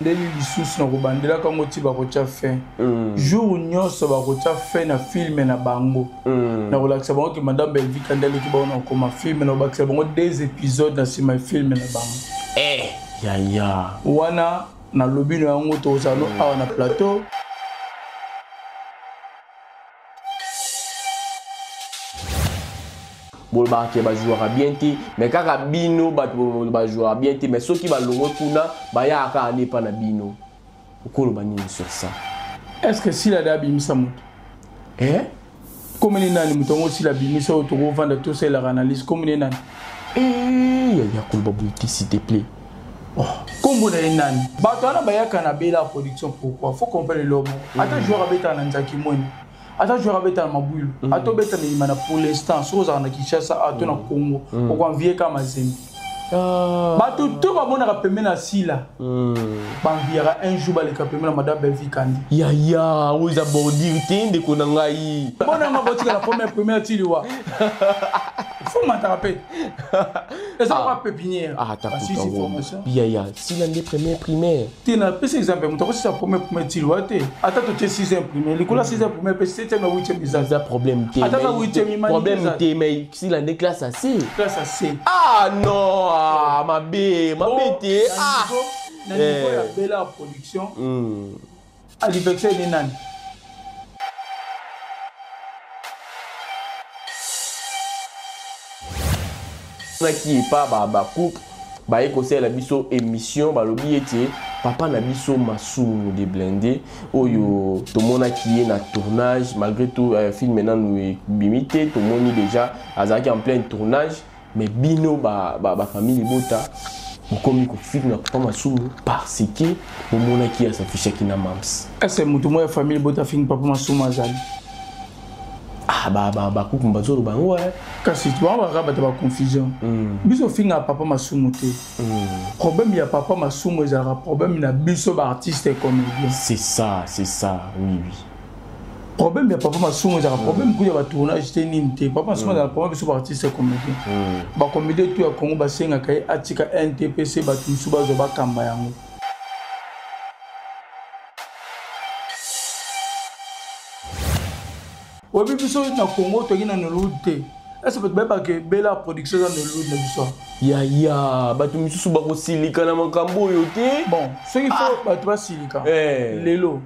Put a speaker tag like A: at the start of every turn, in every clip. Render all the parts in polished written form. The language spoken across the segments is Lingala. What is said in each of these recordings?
A: Ndeli lisusu na kobandelaka yango ti bakotya fin. Jour nyonso bakotya fin na film na bango. Na kolakisa bango ke madame Bellevue Kandi aleki bango na kokoma film, na kobakisa bango 2 épisodes na nsima ya film na bango.
B: Eh, yaya.
A: Wana nalobi na yango tozala no awa na plateau.
B: Bolobaka ke bajouaka bien te, mais kaka bino bato bajouaka bien te, mais soki balongwe kuna bayaka kaka nde epa na bino. Okoloba nini sur ça?
A: Est-ce que Sila de abimisa moto?
B: Eh?
A: Komini nani moto yango Sila abimisa oyo tokovanda tosalelaka analyse, komini nani?
B: Eh, yaya koloba boye te s'il te plaît.
A: Oh, kombo na ye nani? Bato wana bayaka na Bella production pourquoi? Faut comprendre eloko moko. Ata joueur abetaka na Nzaki Mwene, ata joueur abetaka na Mabwilu, ata obeta na Imana pour l'instant, soki ozalaka na Kinshasa, ata na Congo, okoenvier kaka Mazembe. Bato to bamonaka pembeni na Sila, banviaka un jour baleka pembeni na Madame Bellevue Kandi.
B: Yaya, oyo eza bordure te ndeko na ngai.
A: Bona nga kotikala première première ti liwa. Faut mataka pe. Eza kwa pépinière.
B: Ah, ta
A: Basisi
B: kuta
A: formation.
B: Yaya, Sila nde première primaire.
A: Te na pesa exemple, moto akosisa première primaire ti liwa te. Ata totie 6e primaire, likolo ya 6e primaire pe 7e na 8e eza.
B: Eza problème te.
A: Ata na
B: mais
A: 8e humanité
B: problème
A: eza.
B: te, mais Sila nde classe à C.
A: Classe à C.
B: Ah non, ah, mabe, mabe
A: Bon,
B: te.
A: na
B: Ah.
A: niveau, na niveau
B: Eh.
A: ya Bella production. Anniversaire ni nani?
B: Naki epa ba ba couple baye kosalela biso émission, balobi ete papa na biso Masumu de Blindé oyo tomonaki ye na tournage, malgré tout, film nanu ebimi te, tomoni déjà azalaki en plein tournage, mais bino ba famille libota bokomi kofinga papa Masumu parce que bomonaki ye asafishaki na Mams.
A: Est-ce que moto moko ya famille libota afingi papa Masumu azali?
B: Ah, ba, ba, ba, couple bazolo bango, ouais.
A: Kasi, bango baka bato ba confusion. Biso finga papa Masumu te. Problème ya papa Masumu ezalaka problème na biso ba artiste et comédien.
B: C'est ça, c'est ça, oui, oui.
A: Problème ya papa Masumu ezalaka problème kuya ba tournage te nini te. Papa Masumu ezalaka problème biso ba artiste et comédien. Ba comédien tout ya Congo basengaka ye atika NTPC bato mosusu bazwa bakamba yango. Oyebi biso na Congo toki na Nollywood te. Est-ce que bato bayebaka ke Bella production eza Nollywood na biso?
B: Ya, ya, bato misusu bakosilika na makambo oyo te.
A: Bon, soki faut bato basilika.
B: Eh.
A: Lelo,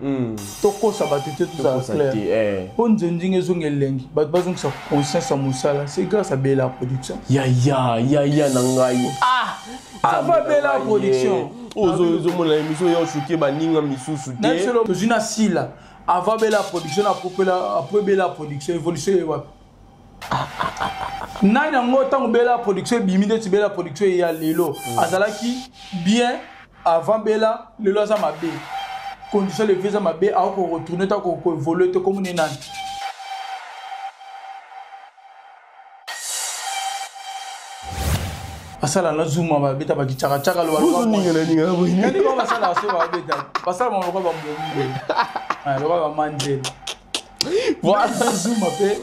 A: tokosa bato te, tozala
B: Tokosa
A: clair.
B: te, eh.
A: Po nzonzinga ezonga elengi, bato bazongisa conscience ya mosala, c'est grâce à Bella production.
B: Ya, ya, ya, ya na ngai.
A: Ah! Avant Bella
B: Nzambe na ngai,
A: production.
B: eh. Ozo, ozomona émission ya oshuke baninga misusu te.
A: Na biso lo, tozwi na Sila. Avant Bella production, après Bella production, évolution ye wapi? Nani yango ntango Bella production ebimi neti Bella production eya lelo, azalaki bien avant Bella, lelo aza mabe. Condition de vie eza mabe, akoki ko retourner te, akoki ko évoluer te, komoni nani? Basala na Zuma, babeta ba kichaka-chaka, loba loba
B: Bozo ninga na ninga na boye.
A: Nani bango basala so babeta? Basala bango lokola ba momi. Ah, lokola ba manzela.
B: Voilà.
A: Zuma pe,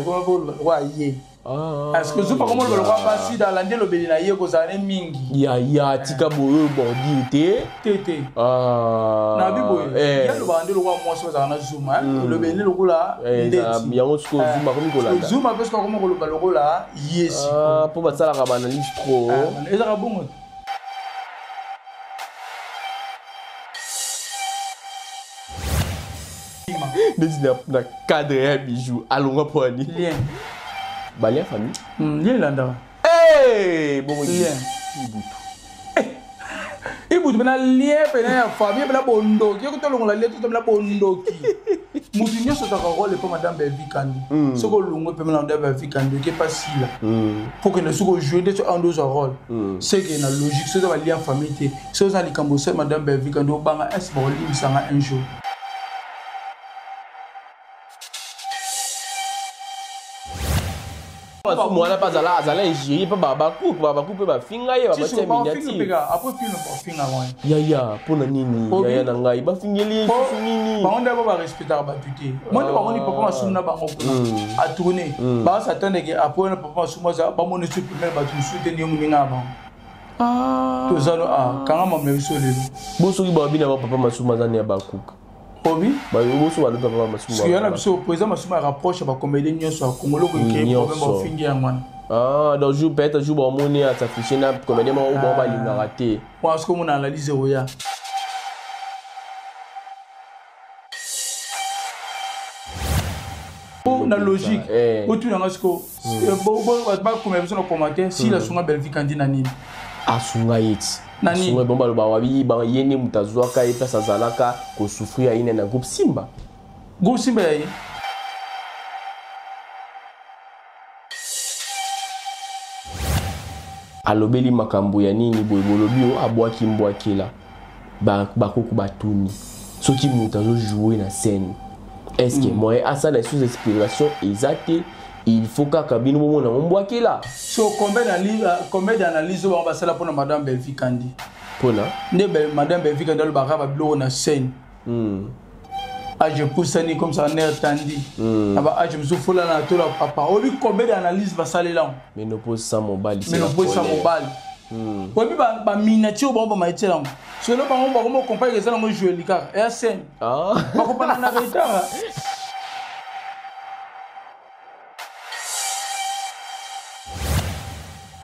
A: comment boloba, lokola ye.
B: Ah.
A: Parce que Zuma, comment boloba, lokola basi, dans l'année, lobeli na ye, kozala ne mingi.
B: Ya, ya, tika boye, bordure te.
A: Te, te.
B: Ah.
A: Na bi boye.
B: Eh.
A: Ya loba nde lokola mwasi bazala na Zuma, hein. Lobeli nde lokola
B: Eh,
A: ndeti.
B: yango sikoyo
A: Eh.
B: Zuma akomi kolanda.
A: Zuma pe sikoyo akomi koloba lokola ye sikoyo.
B: Ah, po basalaka ba analyse trop.
A: Ah, ezalaka bongo te.
B: Neti na cadre ya bijou, alongwa po ani?
A: Lien.
B: Ba lien famille?
A: Lien elandaka.
B: Hey, bongo
A: Lien.
B: Ibutu.
A: Ibutu pena lien pena ya famille pena bondoki. Yo tolongola lien to pena bondoki. Mutu nyonso otaka rôle epa madame Bellevue Kandi. Soki olongwe pema na madame Bellevue Kandi, oke pa sila. Faut que soki ojouer nde so ando ozwa rôle. C'est que na logique, soki oza ba lien famille te. Soki oza na likambo osali madame Bellevue Kandi, obanga est-ce bakolimbisanga un jour.
B: Masumu wana mpe azala ingérie mpe ba couple, ba couple mpe bafinga ye, ba
A: Sisi,
B: batia
A: ba
B: miniature.
A: finga mpe kaka, après film, ba finga wana.
B: Yaya, mpona nini?
A: Obi.
B: Yaya na ngai, bafingeli ye
A: Po,
B: lisusu nini?
A: bango nde bo ba respectaka bato te. Mo nde bamoni papa Masumu na bango kuna. A tourner. Ba s'attendre que après wana papa Masumu aza, bamoni su premier bato mosusu te, nde moninga na bango. Toza no ah kanga mama biso lelo.
B: Bo soki babi na ba papa Masumu aza ne Habacuc.
A: Obi?
B: Boso balobi papa Masumu.
A: Soki yana biso président Masumu a rapproche ba comédien nyonso ya Congo loko ke problème ba fingi yango wana.
B: Ah, donc jour peut-être jour bamoni asaffiche na comédien moko bango balingaka te.
A: Bon, ce que mon analyse oya. Na logique otuna nga siko bakomela biso na commentaire si asunga Bellevue Kandi na nini,
B: asunga ye ti asunga bon baloba wabi ye nde moto azwaka ye place azalaka kosouffrir ye na groupe Simba.
A: Groupe Simba ya ye
B: alobeli makambo ya nini boye bolobi oyo abwaki mbwakela bakoko batuni soki moto azojoue na scène est-ce que moyen asala sous inspiration eza te, il faut kaka bino bomona ngo mbwakela.
A: So combien d'analyse oyo bango basala mpona madame Bellevue Kandi?
B: Mpona
A: nde madame Bellevue Kandi alobaka babiloko na scène, age epusani comme ça, nerf tandi na ba age mosusu fola na tola papa. Oyebi combien d'analyse basalela?
B: Ménopause sans mobali.
A: Ménopause sans mobali. Oyebi baminiature bango bamaetiela yango solo, bango bakoma comprendre eza nango joueli kaka eya scène, bakopana na retard.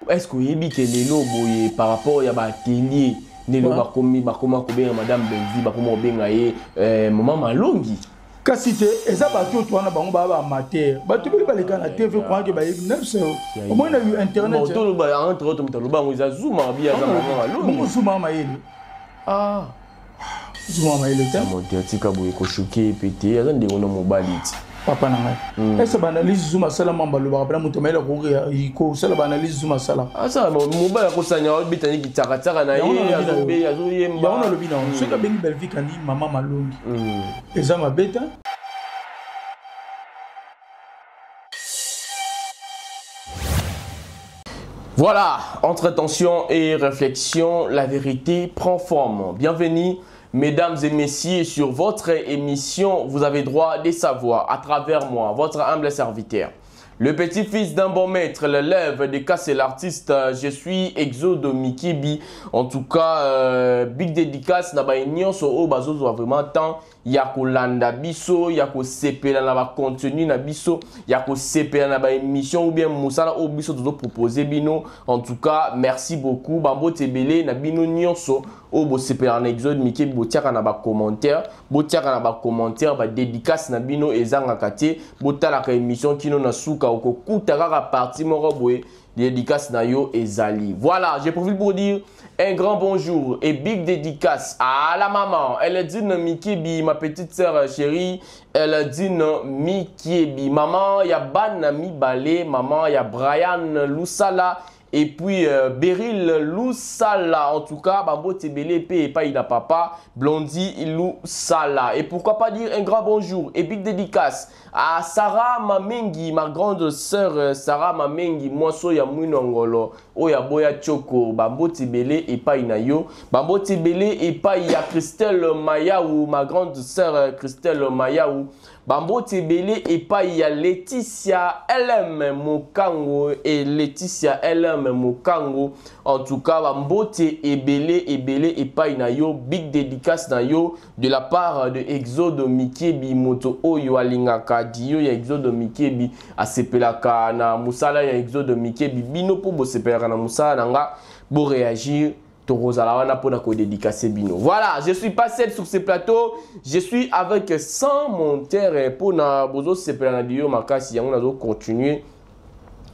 B: Est ce que oyebi ke lelo boye par rapport ya baatelier ndenge bakomi, bakoma kobenga madame Bellevue, bakoma kobenga ye mama Malongi?
A: Kasi te, eza bato oyo towana bango baa baamateur, bato ebele baleka na TV croyant bayebi nefse omoi na internet.
B: Toloba entre autres, moto aloba yango eza Zuma, bi aza mama Malongi.
A: Bongo Zuma mayele? Zuma mayele te.
B: Moto atika boye koshuke ye pe te, aza ndenge na mobali ti.
A: Papa na ngai, ese baanalyse Zuma asala, mamba alobaka mpena moto mayele akoki kosala baanalyse Zuma asala?
B: Asala mobali akosanya abetani kitsakatsaka na ye, azoyemba.
A: Yango nalobi na soki abengi Bellevue Kandi mama Malongi, eza mabe te.
B: Voilà, entre tension et réflexion, la vérité prend forme. Bienvenue, mesdames et messieurs, sur votre émission Vous avez droit de savoir, à travers moi, votre humble serviteur. Le petit-fils d'un bon maître, l'élève de Cassel l'artiste, je suis Exode Mikibi. En tout cas, big dédicace na ba nyonso oyo bazozwa vraiment temps ya kolanda biso, ya kosepela na ba contenu na biso, ya kosepela na ba émission ou bien mosala oyo biso tozo proposer bino. En tout cas, merci beaucoup. Bambote ebele na bino nyonso oyo bosepela na Exode Mikibi, botiaka na ba commentaire, botiaka na ba commentaire, ba dédicace na bino ezangaka te. Botalaka émission kino na suka, okokuta kaka partie moko boye dédicace na yo ezali. Voilà, je profite pour dire un grand bonjour et big dédicace à la maman. Elle dit Mikibi, ma petite sœur chérie. Elle dit Mikibi. Maman, ya Ban Mibale, maman, ya Brian Lusala et puis Beryl Lusala. En tout cas, bambote ebele pe epai na papa Blondie Lusala. Et pourquoi pas dire un grand bonjour et big dédicace à Sarah Mamengi, ma grande sœur Sarah Mamengi, mwaso ya Mwinongolo, oya boya choko, bambote ebele epai na yo. Bambote ebele epai ya Christelle Mayaou, ma grande sœur Christelle Mayaou. Bambote ebele epai ya Laetitia LM Mokango et Laetitia LM Mokango. En tout cas, bambote ebele ebele epai na yo, big dédicace na yo de la part de Exode Mikebi, moto oyo alingaka dio ya Exode Mikebi, asepelaka na musala ya Exode Mikebi. Bino po bosepelaka na musala nanga, bo réagir tokozala wana mpona kodédicacer bino. Voilà, je suis pas seul sur ce plateau, je suis avec Sans Monteur mpona bozosepela na dio makasi yango. Nazo continuer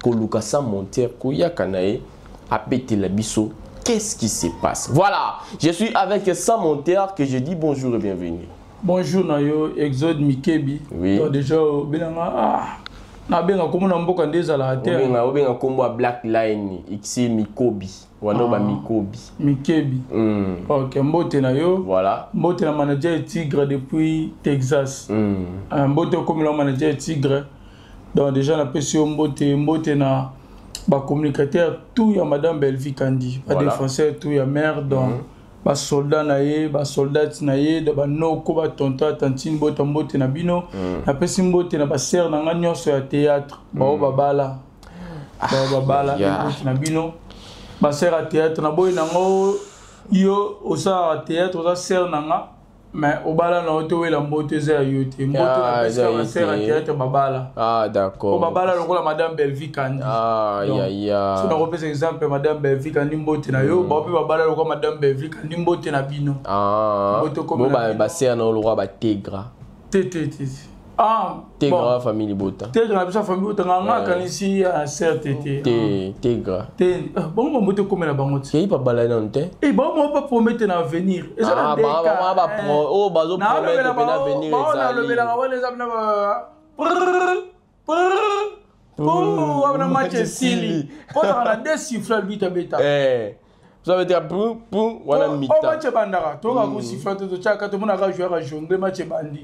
B: koluka Sans Monteur koyaka na ye apetela biso qu'est-ce qui se passe. Voilà, je suis avec Sans Monteur que je dis bonjour et bienvenue.
A: Bonjour na yo Exode Mikebi.
B: Oui.
A: Donc déjà obelanga, nabenga komona mboka nde ezalaka te.
B: Obenga nkombo ya Black Line X Mikobi wana ba Mikobi.
A: Mikebi. Ok, mbote na yo.
B: Voilà.
A: Mbote na manager Tigre depuis Texas. Mbote okomela manager Tigre. Donc déjà napesi yo mbote, mbote na bacommunicateur tout ya madame Bellevue Kandi, badéfenseur tout ya mare, donc basoldat na ye, basoldate na ye, da banoko, batonton, tantine, bota mbote na bino. Napesi mbote na basere na nga nyonso ya théâtre, bao babala, bao babala, mbote na bino. Basere ya théâtre naboyi nango, yo osalaka théâtre, oza sere na nga, mais obala na yo te, owela mbote eza ya yo te. Mbote
B: Ah,
A: napesika
B: eza ye
A: basere ya
B: te.
A: théâtre babala.
B: Ah, d'accord.
A: Po babala lokola madame Belvi Kandi.
B: Ah,
A: Donc,
B: ya ya.
A: So nakopesa exemple, madame Belvi Kandi, mbote na yo. Bao mpe babala lokola madame Belvi Kandi, mbote na bino.
B: Ah,
A: Mbote comme
B: bo
A: na
B: ba
A: bino.
B: basere na lokola bategra.
A: Te, te, te, te. Ah,
B: Tegra
A: bon.
B: famille libota.
A: Tegra na biso ya famille otanga nga, akanisi ser te, te.
B: Te, tegra.
A: Te. Ah, bango bambote ekomela bango ti.
B: Keyi pa bala nanu te.
A: E bango moko bapromete na avenir eza na
B: Ah, ba ba oyo bazo promettre mpe na avenir ezali.
A: Nalobelaka wana eza na wana match esili, kozaka na deux siffle albita beta.
B: Eh. So beteka pum pum wana
A: O
B: mita.
A: match ebandaka, toyoka kosifla te, totyaka, tomonaka joueur ajongle, match ebandi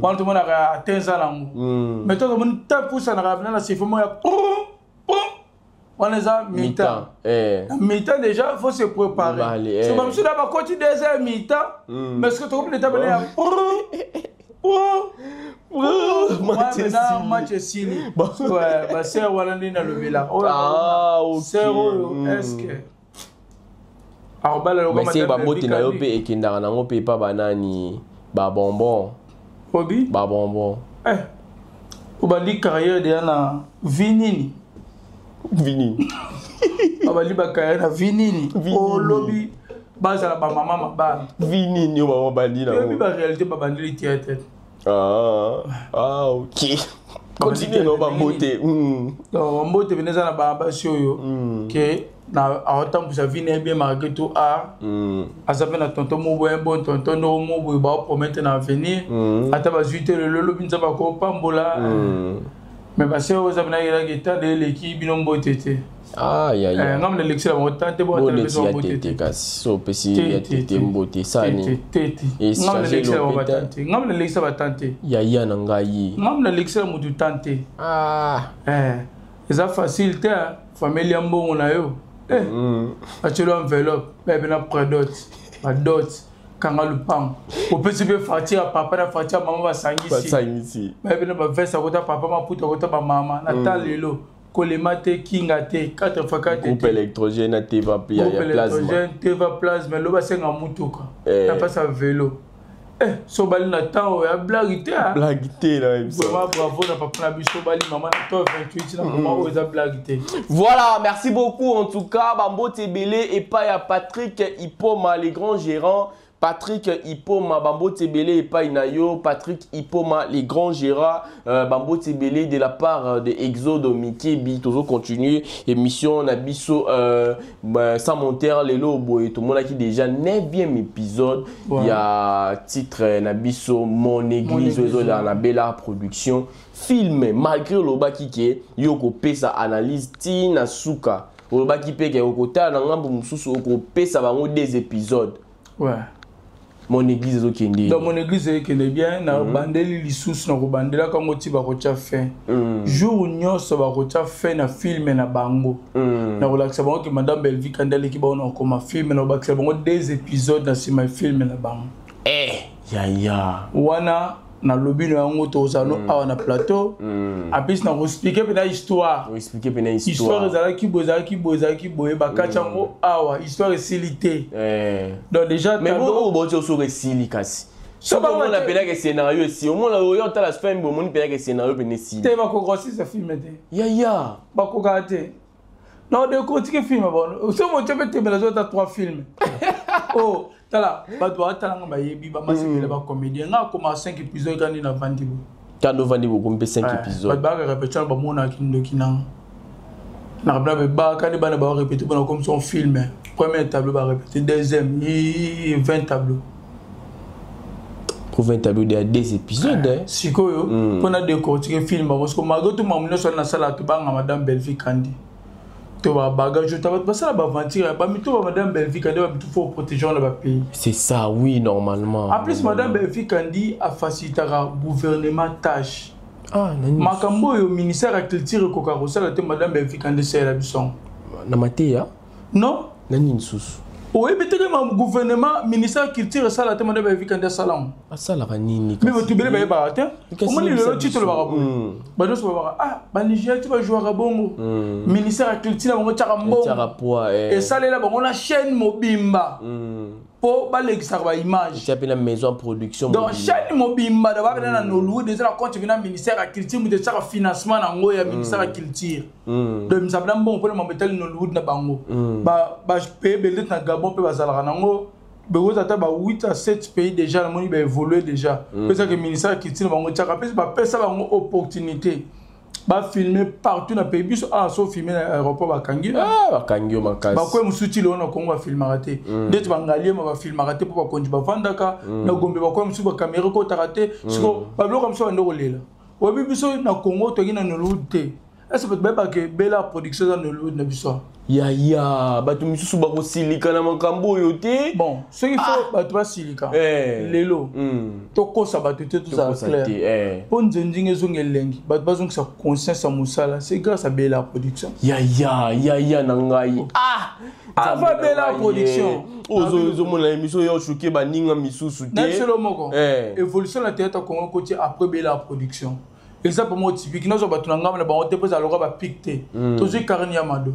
A: wana, tomonaka atinza nango. Mais to tomoni ta pusanaka na siffle moko ya prrr, prrr, wana eza mi-temps.
B: Mi-temps. Eh.
A: Na mi-temps déjà, faut se préparer.
B: Bale, eh.
A: So bamosusu na bakoti deuxième mi-temps, mais ce que tokomi leta pene ya prrr, prrr, prrr,
B: Match
A: wana mena
B: esili.
A: Match esili.
B: Bon.
A: Ouais, basere wana nde nalobelaka. Oyo
B: Ah, ok.
A: sere oyo, est-ce que akobala lokola
B: Mais se
A: madame
B: bambote na yo
A: Belvi
B: mpe ekendaka nango mpe epa banani, babonbon.
A: Obi.
B: Babonbon.
A: Eh, obandi carrière deya na vie nini?
B: Vini.
A: Babandi bacarrière na vie nini?
B: Vie nini?
A: Olobi bazala bamama mabala.
B: Vini oyo bango bandi
A: Toyebi
B: nango.
A: baréalité, babandeli théâtre.
B: Ah, ah, ok. Continue no bambote.
A: Donc bambote pene eza na basi oyo ke na aotambwisa vie na ye bien malgré tout art. Aza mpe na tonton moboye, bon tonton ndoko moboye, baopromete na avenir. Ata bazwi te lelo, lobi Nzambe akopambola. Mais basi oyo eza pena elaki etanda eleki bino, mbote te.
B: Ah, ya ya.
A: Ngambo nalekisela bango tan te,
B: Bo
A: bo
B: neti ya
A: mbote
B: tete
A: te.
B: kasi so opesi ya tete mbote sani.
A: Te, te.
B: Et
A: Ngambo
B: changer
A: nalekisela bango
B: l'hôpital.
A: batan te, ngambo nalekisela batan te.
B: Ya ya na ngai.
A: Ngambo nalekisela motu tan te.
B: Ah.
A: Eh, eza facile te, ah. Famille ya mbongo na yo. Eh, atieli enveloppe bayebi na prédot, badot, kanga lupango, opesi mpe facture ya papa na facture ya mama, basangisi.
B: Basangisi.
A: Bayebi na baveste akota papa, maputa akota bamama na ta lelo, kolema te, kinga te, 4 fois 4.
B: Groupe électrogène na teva ya
A: groupe
B: ya plasma.
A: Électrogène, teva, plasma, lo basenga mutuka
B: Eh.
A: na mpasi ya velo. Eh, so bali na temps oyo ya blague te, ah.
B: Blague te na biso.
A: Vraiment bravo na papa na biso, bali mama na to 28 na mama oyo, eza blague te.
B: Voilà, merci beaucoup en tout cas. Bambote ebele epai ya Patrick Ipoma, les grands gérants. Patrick Ipoma, bambote ebele epai na yo. Patrick Ipoma, les grands gérants. Bambote ebele de la part de Exode Mikebi. Toujours continuer émission na biso bah, sans monter lelo boye. Tout le monde qui déjà 9e épisode. Il y a titre na biso Mon Église,
A: Mon Église,
B: oyo na Bella Production. Film malgré olobaki ke yo kopesa analyse ti na suka, olobaki mpe ke okotala na ngambo mosusu, okopesa bango des épisodes. Mon Église ezokende.
A: Donc Mon Église ekende bien na bandeli lisusu, na kobandelaka yango ti bakotya fin. Jour nyonso bakotya fin na film na bango, na kolakisa bango ke madame Belvi Kandi aleki bango na kokoma film, na kobakisa bango deux épisodes na nsima ya film na bango.
B: Eh, yaya.
A: Wana nalobi na yango, tozala no awa na plateau apesi na koexpliquer mpena histoire.
B: Oexpliquer mpena
A: Histoire
B: histoire.
A: Ezalaki boye, ezalaki boye, ezalaki boye, bakati yango awa, histoire esili te. Donc déjà
B: Mais bo oyo bauti osoka esili kasi.
A: So
B: soki
A: bango
B: omona mpenaka scénario esili, omona oyo otala fin boye, omoni mpenaka scénario pene esili.
A: Te, bakoka film te.
B: Yaya.
A: Bakokaka te na odécortiquer film. Bon, so motie mpe tembela, azota trois films. Oh, tala, bato batalanga, bayebi bamasepela, bacomédien. Nga akoma 5 épisode kandi na vandi bo.
B: Kandi ovandi bokomi mpe 5
A: Bato
B: épisode.
A: Bayaka répétition, bamonaki ndoki nanga na kabila bebaka nde bana baorépété mpona comme son film. Premier tableau barépété, deuxième, 20 tableau.
B: Pour 20 tableau de deux épisodes, hein.
A: Sikoyo mpona décortiquer film bango siko, malgré tout mamu nyonso wana nasala, tobanga madame Belvi Kandi to babagage oyo bato basala baaventure, bamito ba madame Belvi Kandi, bamitu faut protéger na bapays.
B: C'est ça, oui, normalement.
A: En plus, madame Belvi Kandi afacilitaka gouvernement tâche.
B: Ah, nani?
A: Makambo oyo ministère ya culture ekoka kosala te, madame Belvi Kandi esalela biso yango.
B: Na mateya.
A: Non.
B: Nani lisusu?
A: Oyebi te ke ma gouvernement, ministère culture esala te? Madame Belvi Kandi asala yango.
B: Asalaka nini?
A: Mais bato ebele bayebaka te. Omoni lelo ti tolobaka boye, bato nyonso balobaka: "Ah, Banigeria ti bajouaka bongo, ministère ya culture na bango tiaka mbongo, esalela bango na chaîne mobimba mpo balekisaka baimage."
B: Tia mpe na maison production.
A: Donc chaîne mobimba da babena na Nollywood eza na compte na ministère ya culture. Moto etiaka financement nango ya ministère ya culture. Donc misala na mbongo mpona mambo etali Nollywood na bango. Bapays ebele neti na Gabon mpe bazalaka nango. Bekoza ata ba 8 à 7 pays déjà namoni baévolue déjà. Mpe ezaka ministère ya culture na bango etiaka mpe bapesa bango opportunité bafilme partout na pays. Biso awa so filme na aéroport, bakangi.
B: Bakangi yo makasi.
A: Bakwe mosusu ti lelo na Kongo bafilmaka te. Ndeti Bangaliema bafilmaka te mpo bakonzi bavandaka na Gombe. Bakwe mosusu bacaméra ekotaka te. Siko babiloko mosusu bande kolela. Oyebi, biso na Congo toki na Nollywood te. Ese bato bayebaka ebela production eza Nollywood na biso?
B: Yaya, bato misusu bakosilika na makambo oyo te.
A: Bon, soki fo bato basilika lelo, tokosa bato te, tozala clair mpo nzenzinga ezonga elengi, bato bazongisa conscience ya mosala. C'est grâce à Bela Production.
B: Yaya, yaya na ngai.
A: Ah, avant Bela Production.
B: Ozomona émission oyo oshuke baninga misusu te.
A: Na biso moko, évolution na théâtre Congo koti après Bela Production. Exemple moko typique, nazwa bato na ngambo na bango te mpo ezala lokola bapique te. Tozwi Karine Yamado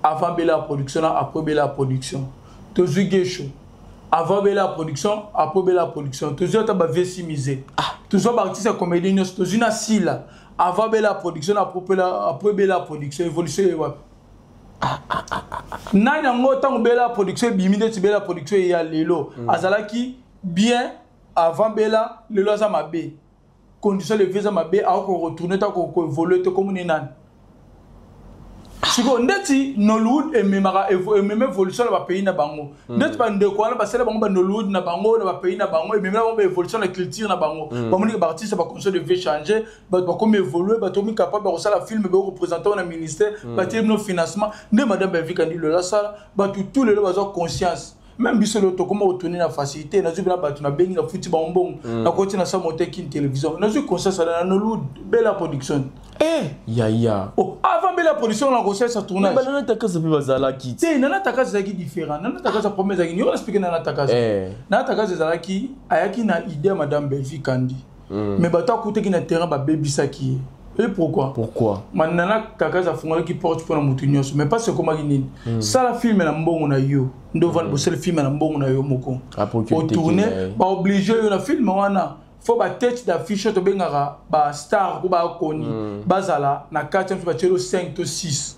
A: avant Bela Production na après Bela Production. Tozwi Gesho avant Bela Production, après Bela Production. Tozwi ata bavesi mise, tozwa baartiste ya comédie nyonso. Tozwi na Sila avant Bela Production na après Bela Production. Évolution ye wapi? Nani yango ntango Bela Production ebimi, ndeti Bela Production eya lelo, azalaki bien avant Bela, lelo aza mabe, condition de vie eza mabe, akokoretourne te, akokoévolue te. Komoni nani sikoyo? Ndeti Nollywood ememaka, emema évolution na bapays na bango. Ndeti bandeko wana basala bango banollywood na bango na bapays na bango, ememela bango baévolution na culture na bango. Bamoniki baartiste, bacondition de vie change, bato bakomi évolue, bato komi capable bakosala film, bakoreprésente na ministère, batieli bino financement. Nde madame Bavikandi lelo asala bato tout lelo bazwa conscience. Même biso lelo tokoma kotourne na facilité. Nazwi mpena bato, nabengi, nafuti bango mbongo, nakoti na sa moteki télévision. Nazwi conscience na Nollywood Bela Production.
B: Eh, yaya.
A: Oh, avant Bela Production na kosalisa tournage.
B: Banana Takasa mpe bazalaki.
A: Te, Nana Takasa ezalaki différent. Nana Takasa premier ezalaki nini? Explique. Nana Takasa, Nana Takasa ezalaki, ayaki na idée ya madame Belvi Kandi, mais bato akutaki na terrain babebisaki ye. Et pourquoi?
B: Pourquoi?
A: Nana Takasa afungolaki porte mpona motu nyonso, mais mpasi ekomaki nini? Sala film na mbongo na yo nde ovanda, bosala film na mbongo na yo moko, otourne, baoblige yo na film wana fo batête d'affiche oyo tobengaka bastar ko bakoni bazala na kati ya mosu. Batielo 5 to 6,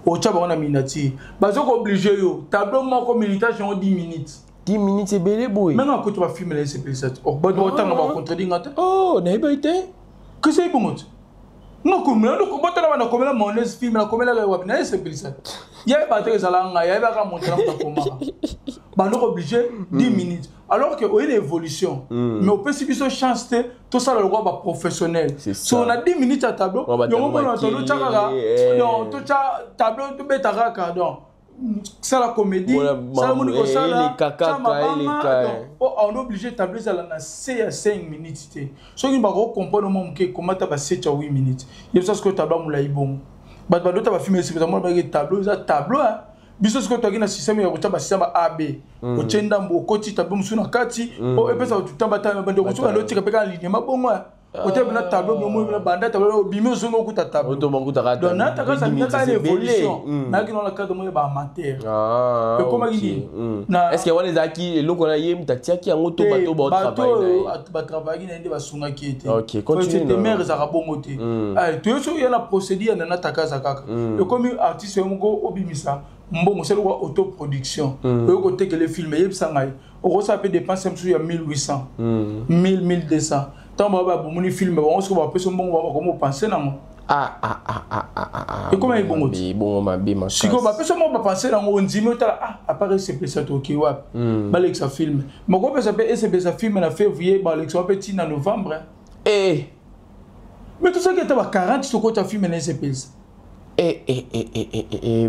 A: otya bango na miniature, baza kooblige yo tableau moko, minutage yango 10 minutes.
B: 10 minutes ebele boye?
A: Menga akoti bafilme na esepelisa te. Bato bakotanga, bacontredire nga te.
B: Oh, nayebai te.
A: Kese ebongo te. Nga botala bana nakomela mayonnaise, film nakomelaka wapi na esepelisa te? Yayeba te, ezala ngai yayebaka moto na moto akomaka bandoko oblige 10 minutes, alors que oye na évolution, mais opesi biso chance te tosala lokola baprofessionnel. So na 10 minutes ya tableau yango mona totya kaka, donc totya tableau, tobeta kaka. Donc sala comédie, sala moni kosala mabanga, on est obligé tableau ezala na se ya 5 minutes te. Soki bakocomprendre mwa moke, ekomata ba 7 ya 8 minutes. Ye biso sikoyo tableau molai bongo, bato badota bafilme esepesa mona baki tableau eza tableau. Biso sikoyo toyaki na système ya kotya basystème ba ab, otie ndambo, okoti tableau mosusu na kati po epesa bato tamba tamba. Bandeko mosusu bando otika mpe kaka linema bongo, otie mpena tableau bino moni banda tableau, obimi, ozongi, okuta tableau. Donc natakasa kaka na évolution, nayaki na cadre moko ya baamateur. Ekomaki nini?
B: Est ce que wana ezalaki eloko na ye moto atiaki yango to bato
A: baoyo batravaillaki na ye nde basungaki ye te? Te, mare ezalaka bongo te. Toye soki ya na procédure ya Nana Takaza kaka, ekomi artiste yo moko obimisa mbongo, osali kwa autoproduction, oyo kotekele film. Eyebisa ngai, okosala mpe dépense mosusu ya 1800, 1000, 1200. Ntango bao babomoni film bango, soki bapesi mbongo, bakomi opense nango. Ekoma ebongo
B: te. Bongo mabe.
A: Sikoyo bapesa moko bapense nango, ondimi, otala: "Ah, apart esepelisa, toke wapi?" Balekisa film makopesa mpe esepelisa film na février, balekisa mpe ntina novembre. Mais tosoki ata ba 40, tokota film na esepelisa.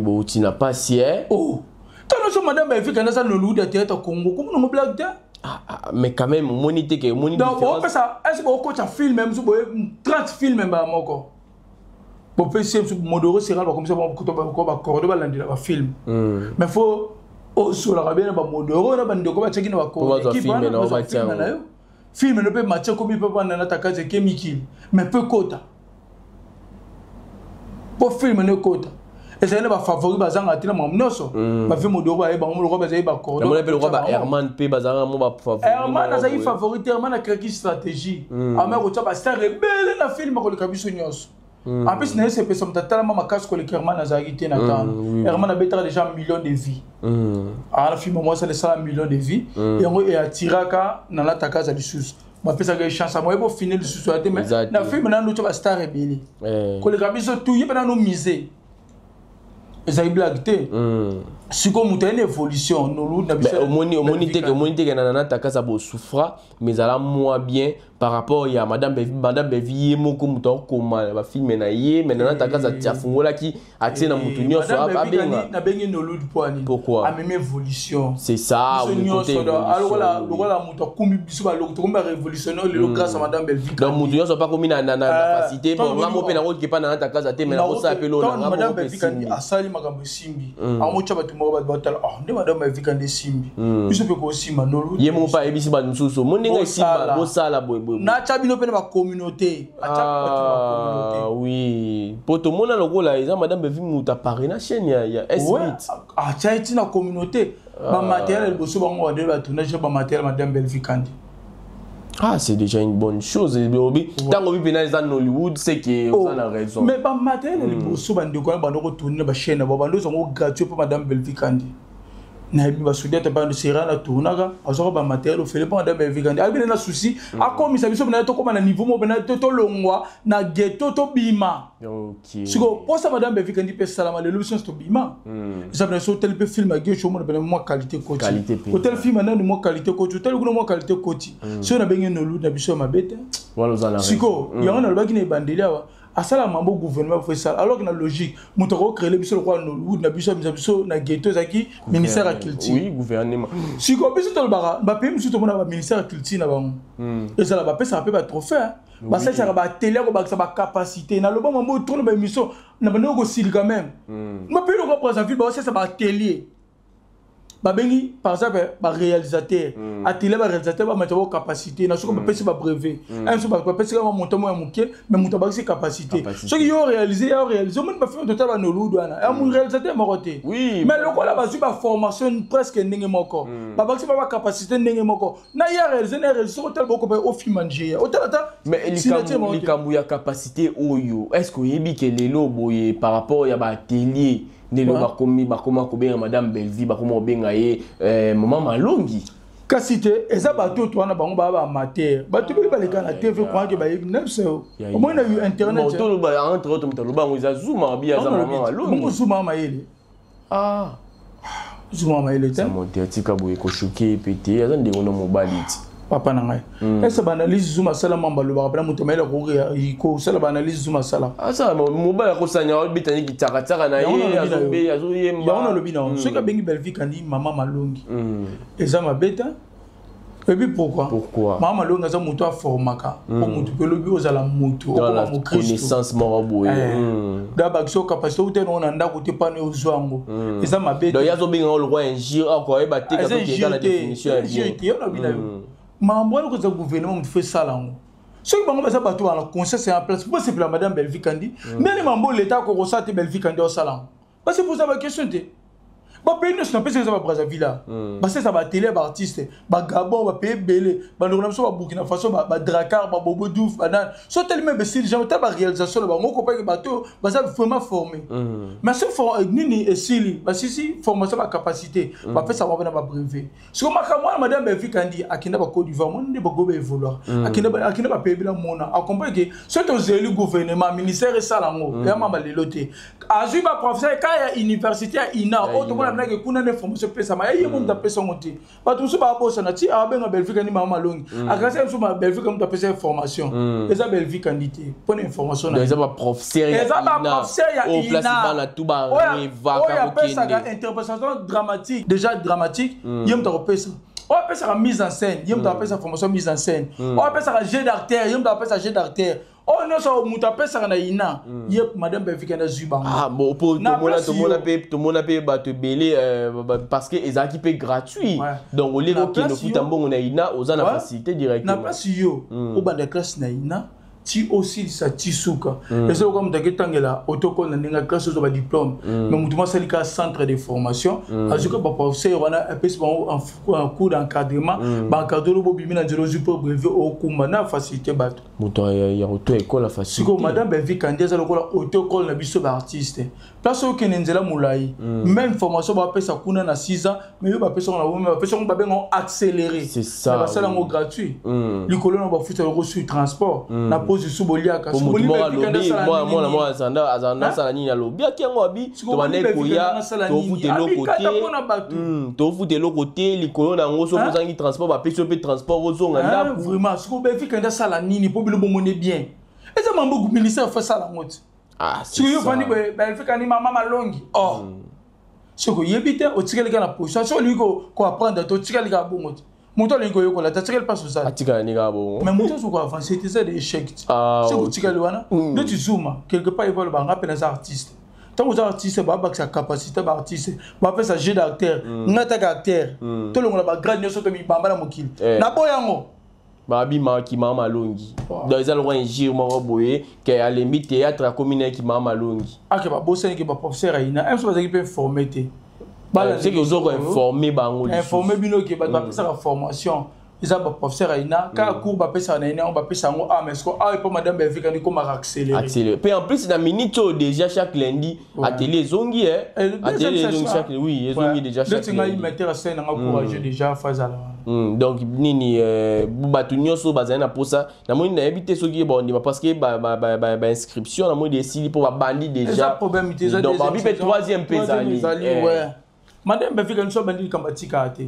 B: Bouti na pasi e.
A: Oh, tano so madame Efika naza Nollywood ya théâtre Congo, komonango blague te.
B: Ah, ah, mais quand même omoni te ke omoni.
A: Donc bopesa est ce bokota film mosusu boye 30 film mbala moko, bopesi ye mosusu modoro seral, bakomisa bacordo, balandela bafilm. Mais faut Osolaka bien na bamodoro na bandeko batiaki na
B: bakoekipe
A: na yo, film no mpe matie komi mpe bana na takazi eke mikili, mais mpe kota mpo film no ekota, ezali na bafavori bazanga te na makambo nyonso. Bavi modoro baye bango lokola bazali
B: bacordon mpe lokola ba Herman mpe bazalaka mo bafavori.
A: Herman azali favori te. Herman acréaki stratégie, amaya kotia bastar ebele na film koleka biso nyonso. En plus na ye sepesa moto atalama makasi koleka Herman azalaki te na ntango Herman abetaka déjà million de vues. Aa na film moko asala, esala million de vues. Yango eatiraka nalataka aza lisusu, bapesaka ye chance amoye bofine lisusu ya te. Mais na film nanu otya bastar ebele koleka biso tu, ye mpe nanu mise ezali blague te. Sikoyo moto aye na évolution nolu na
B: biso. Omoni teke na Nana Takasa bosouffra, mais ezala moins bien par rapport ya Madame Bevi. Madame Bevi ye moko moto akokoma bafilme na ye, mais Nana Takasa afungolaki, atie na motu nyonso abenga.
A: Nabengi Nolud mpo ani?
B: Pourquoi?
A: Amemi évolution.
B: C'est ça.
A: Biso nyonso lokola moto akumbi biso, baloko tokomi barévolutionnaire lelo grâce à Madame Belvi.
B: Donc motu nyonso apakomi na facilité. Bon, nga mo mpe nakoki epa Nana Takasa te, mais nakosala mpe lo
A: na Madame Belvi Kandi asali makambo esimbi, amotya bato moko, bato batala: "Oh, nde Madame Belvi Kandi esimbi, biso mpe kosimba." Nolud
B: ye moko mpe ayebisi bato mosusu: "Mo ndenge esimba, bosala boye boye."
A: Natya bino mpe na bacommunauté.
B: Ah oui, po tomona lokola eza Madame Bevi moto apare na chaîne ya S8.
A: Atya eti na communauté bamatériel ya liboso bango badele batournage, bamatériel Madame Belvi Kandi.
B: Ah, c'est déjà une bonne chose. Ntango obi mpena eza Nollywood, c'est que oza na raison.
A: Mais bamatériel ya liboso, bandeko wana bando kotourne na bachaîne na bango, bando ozango gratuit mpo Madame Belvi Kandi. Nayebi basudi ata bando sera na tournaka, azwaka bamatériel ofele mpo Madame Belvi Kandi ayebi na souci akomisa biso mpena tokóma na niveau moko mpena tolongwa na ghetto, tobima. Sikoyo mposa Madame Belvi Kandi mpe esalama lelo, biso nyonso tobima. Eza mpena so otali mpe film ya gesho, omona mpena mwa qualité koti, otali film ya nani, mwa qualité koti, otali kuna mwa qualité koti. Soki nabengi Nolu na biso ya mabe te. Sikoyo yango nalobaki na ebandeli awa, asala mambo gouvernement faut esala, alors que na logique moto akocréer biso lokola Nollywood na biso, amisa biso na ghetto, ezalaki ministère ya culture.
B: Oui, gouvernement.
A: Sikoyo biso tolobaka bapays mosusu, tomona baministère ya culture na bango ezala, bapesaka mpe batrophée, basalisaka baatelier kobakisa bacapacité. Naloba mambo trop na baémission na bandeko, kosilika même bapays lokola Brazzaville, baosalisa baatelier, babengi par exemple baréalisateur, atelier baréalisateur, bamata bo capacité na soki bapesi babrevet so, bapesi kaka montant moko ya moke, mais moto abakisi capacité. Soki yo réalise, yo réalise, omoni bafilm total banolud wana ya réalisateur moko te, mais lokola bazwi baformation presque ndenge moko, babakisi ba bacapacité ndenge moko na ye réalise na réalise, soki otala bokope ofilma Nigeria, otala ata.
B: Mais likambo ya capacité oyo, est ce que oyebi ke lelo boye par rapport ya baatelier, ndenge bakomi, bakoma kobenga Madame Bellevie, bakoma kobenga ye Mama Malongi?
A: Kasi te, eza bato oyo wana bango baa baamateur, bato ebeli baleka na TV croyant bayebi na biso, omoni na internet.
B: Toloba entre autres, moto aloba yango eza Zuma, abi aza Mama Malongi.
A: Bongo Zuma mayele?
B: Ah.
A: Zuma mayele te.
B: Mote atika boye koshoke pe te, aza ndenge na mobali ti.
A: Papa na ngai, ese baanalyse Zuma asala, mamba alobaka mpena moto mayele kosala baanalyse Zuma asala.
B: Asala mobali akosanya, obetani kitsakatsaka na ye, azoyemba.
A: Yango nalobi na soki abengi Belvi Kandi Mama Malongi, eza mabe te. Oyebi pourquoi?
B: Pourquoi?
A: Mama Malongi aza moto aformaka po motu mpe elobi ozala motu, okoma
B: mokristoconnaissance moko boye.
A: Da bakisi capacité ute nango na ndako te, mpano ozwa yango, eza mabe.
B: Donc ye azobenga ngo lokwa injure, akoyeba te.
A: Eza na définition ya bien te. Yo nalobi na yo, makambo wana kozala gouvernement motu faut esala yango. Soki bango baza bato bana conscience en place mpo sepela Madame Belvi Kandi, ndeni mambo leta akokosala te, Belvi Kandi osala yango, basi poza baquestion te. Bapays nyonso napesi eza baBrazzaville, basalisa baatelier ya baartiste, baGabon, bapays ebele, bandeko na biso baBurkina Faso, badracar, babobo Diouf, banani so telema ebesili jamais ta baréalisation na bango, okopaki bato baza vraiment formé. Mais so nini esili, basisi formation, bacapacité, bapesa bango mpe na babrevet. Siko makambo wana, Madame Belvi Kandi akenda baCôte d'Ivoire, moni nde bago baévoluer, akenda bapays bila mona, acomprendre ke soki tozeli gouvernement, ministère esala yango, eya mamba lelo te. Azwi baprofesseur ka ya université ya INA oyo tomona binake kuna nde formation epesama ya ye mo moto apesa yango te. Bato mosusu babosana ti ababenga Belvi Kandi Mama Malongi, akasi mosusu Belvi Kandi moto apesa ye formation, eza Belvi Kandi te mpona information.
B: Eza baprofesseur.
A: Eza baprofesseur ya INA oyo apesaka interprétation dramatique, déjà dramatique, ye moto akopesa. Oyo apesaka mise en scène, ye moto apesa formation mise en scène. Oyo apesaka jeu d'acteur, ye moto apesa jeu d'acteur. Oyo nyonso moto apesaka na ina, ye madame Belvikandi azwi bango.
B: Ah bon, po tomona, tomona mpe, tomona mpe bato ebele, parce que ezalaki mpe gratuit. Donc olie kokende ofuta mbongo na ina, oza na facilité directement.
A: Na place yo obanda classe na ina ti osilisa ti suka, eza lokola moto aketangela otokole na ndenge ya classe, ozwa badiplôme, mais moto mo asali kaka centre de formation, azwi kaka baprofesseur wana, apesi bango un cours d'encadrement, baencadre lo, bobimi na nzela, ozwi mpe brevet, okumba na facilité bato.
B: Moto ya auto école ya facilité.
A: Sikoyo madame Belvi Kandi aza lokola auto école na biso baartiste. Place okende nzela molai, même formation bapesa kuna na 6 ans, mais yo bapesa ngo na bomi, bapesa ngo, babenga ngo accéléré.
B: C'est ça.
A: Basala yango gratuit, likolo na bafuta yango sur transport, na pose su boliaka.
B: Motu moko alobi, mwana moko azanda asala nini, alobi aki yango abi tobandaki koya, tofuta eloko te, tofuta eloko te. Likolo na yango, soki ozangi transport, bapesi yo mpe transport ozonga ndako.
A: Vraiment, sikoyo Belvi Kandi asala nini mpo bino bomone bien? Eza mambo ministère fo asala yango te. Soki yo ofandi boye, Belvi Kandi, mama malongi or soki oyebi te, otikali kaka na position. Soki olingi koapprendre te, otikali kaka bongo te. Moto alingi koyekola te, atikali mpasi osala.
B: Atikala ndenge kaka bongo.
A: Mais moto azo koavance te, eza de échec te. Soki otikali wana nde zuma quelque part, evaloba nga mpe naza artiste. Ntango oza artiste, babakisa capacité baartiste, bapesa jeu d'acteur. Nga taka acteur, tolongola bagrade nyonso to mibamba na mokili, naboya yango.
B: Babimaki mama malongi, donc eza lokwa injure moko boye ke alembi théâtre, akomi na ye mama malongi.
A: Ake babosani ke baprofesseur ya ina moso bazalaki mpe informé te.
B: Seke ozo koinforme bango.
A: Informe bino ke bato bapesaka formation eza baprofesseur ya ina. Kaka cours bapesaka na ina yango, bapesa yango. Ah, mais siko awa epo madame Belvikandi komaka accéléré.
B: Accéléré mpe en plus na minute oyo déjà chaque lundi atelier ezongi, atelier ezongi chaque, oui, ezongi déjà chaque.
A: Neti ngai metteur scène nanga courageux déjà fazala wana.
B: Donc nini, bato nyonso bazali na posa, namoni, nayebi te soki bandima, parce que bainscription namoni esili mpo babandi déjà.
A: Problème te.
B: Donc babi mpe troisième mpe ezali.
A: Madame Belvika biso abandi likambo, atikaka te,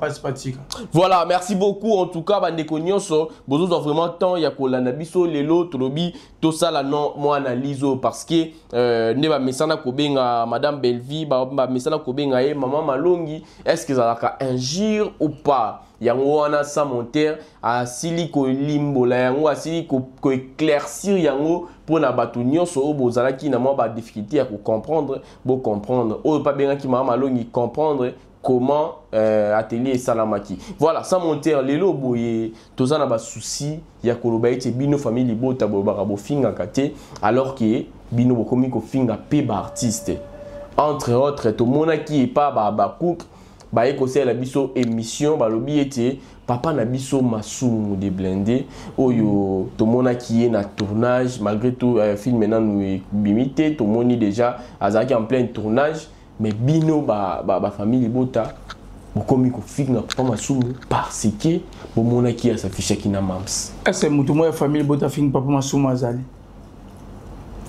A: pasi patika.
B: Voilà, merci beaucoup en tout cas bandeko nyonso bozozwa vraiment temps ya kolanda biso lelo. Tolobi tosala no mwa analyse oyo parce que nde bamesana kobenga madame Belvi, bamesana kobenga ye mama malongi. Est ce que ezalaka injure ou pas? Yango wana sans monter asili kolimbola yango, asili koéclaircir yango mpona bato nyonso oyo bozalaki na mwa badifficulté ya kocomprendre, bocomprendre oyo mpe abengaki mama malongi, comprendre comment atelier esalamaki. Voilà, sans monter, lelo boye toza na basusi ya koloba ete bino famille libota bolobaka bofingaka te, alors que bino bokomi kofinga mpe baartiste. Entre autres, tomonaki epa bacouple baye kosalela biso émission, balobi ete papa na biso Masumu de Blindé oyo tomonaki ye na tournage, malgré tout film nanu ebimi te, tomoni déjà azalaki en plein tournage, mais bino bafamille ba libota bokomi kofinga papa Masumu parce que bomonaki asafishaki na mams.
A: Ese moto moko ya famille libota afingi papa Masumu azali?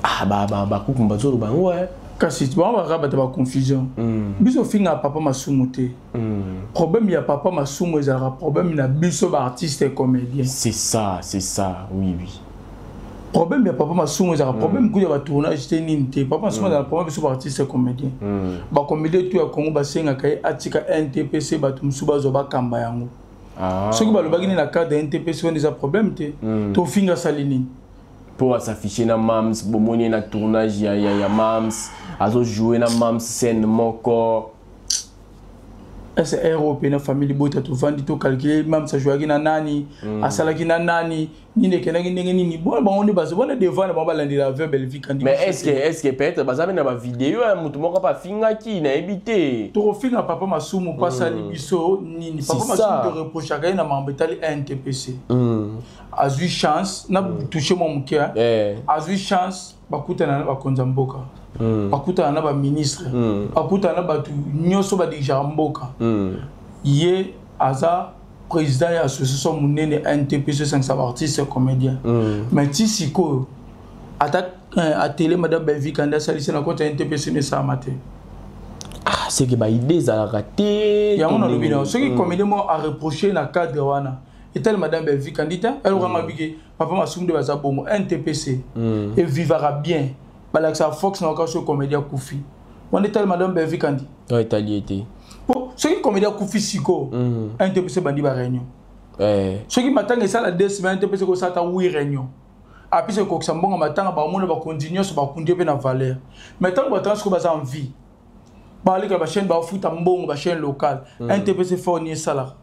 B: Ah, bakuku bazoloba yango.
A: Kasi bango baka bato baconfusion. Biso ofingaka papa Masumu te. Problème ya papa Masumu ezalaka problème na biso baartiste comédien.
B: C'est ça, c'est ça, oui.
A: Problème ya papa Masumu ezalaka problème kuya batournage te, nini te. Papa Masumu ezalaka problème biso baartiste comédien. Bacomédien tout ya Congo basengaka ye atika NTPC, bato mosusu bazwa bakamba yango. Soki balobaki nini na cadre ya NTPC wana, eza problème te. Tofinga asali nini?
B: Mpo asafishe na mams, bomoni ye na tournage ya mams, azojoue na mams scène moko.
A: Ese ero mpe na famille libota tovandi, tocalcule mams ajouaki na nani, asalaki na nani, nini ekendaki ndenge nini. Bona bango nde bazo bona devant na bango balandela ve Belvi Kandi.
B: Mais est ce que peut-être baza mpe na bavideo ya motu moko mpe afingaki? Nayebi te.
A: Tokofinga papa Masumu mpo asali biso nini? Papa Masumu, toreprochaka ye na makambo etali NTPC. Azwi chance na touche mwa moke, azwi chance bakutana na bakonzi ya mboka, bakutana na baministre, bakutana na bato nyonso badirigeaka mboka. Ye aza président ya association monene NTPC, esangisa baartiste comédien. Mais ti sikoyo ata atele madame Belvi Kandi asalisi na compte ya NTPC no esalama te.
B: Ah, c'est que baide ezalaka te.
A: Yango nalobi na soki comédien moko areproche na cadre wana etali madame Belvi Kandi te. Elokanga bike papa Masumu nde baza bongo. NTPC evivaka bien, balakisaka fox na oka soki comédien akufi wana etali madame Belvi Kandi.
B: Etali ye te.
A: Po soki comédien akufi sikoyo, ANTPC ebandi baréunion. Soki matanga esala 2 semaines te, mpesa ekosala ata huit réunion, apesa ekokisa mbongo matanga, bamona bakonzi nyonso bakundi ye mpe na valeur. Mais ntango bato wana sikoyo baza en vie, baleka bachaîne, bafuta mbongo bachaîne locale, ANTPC fort ni esalaka.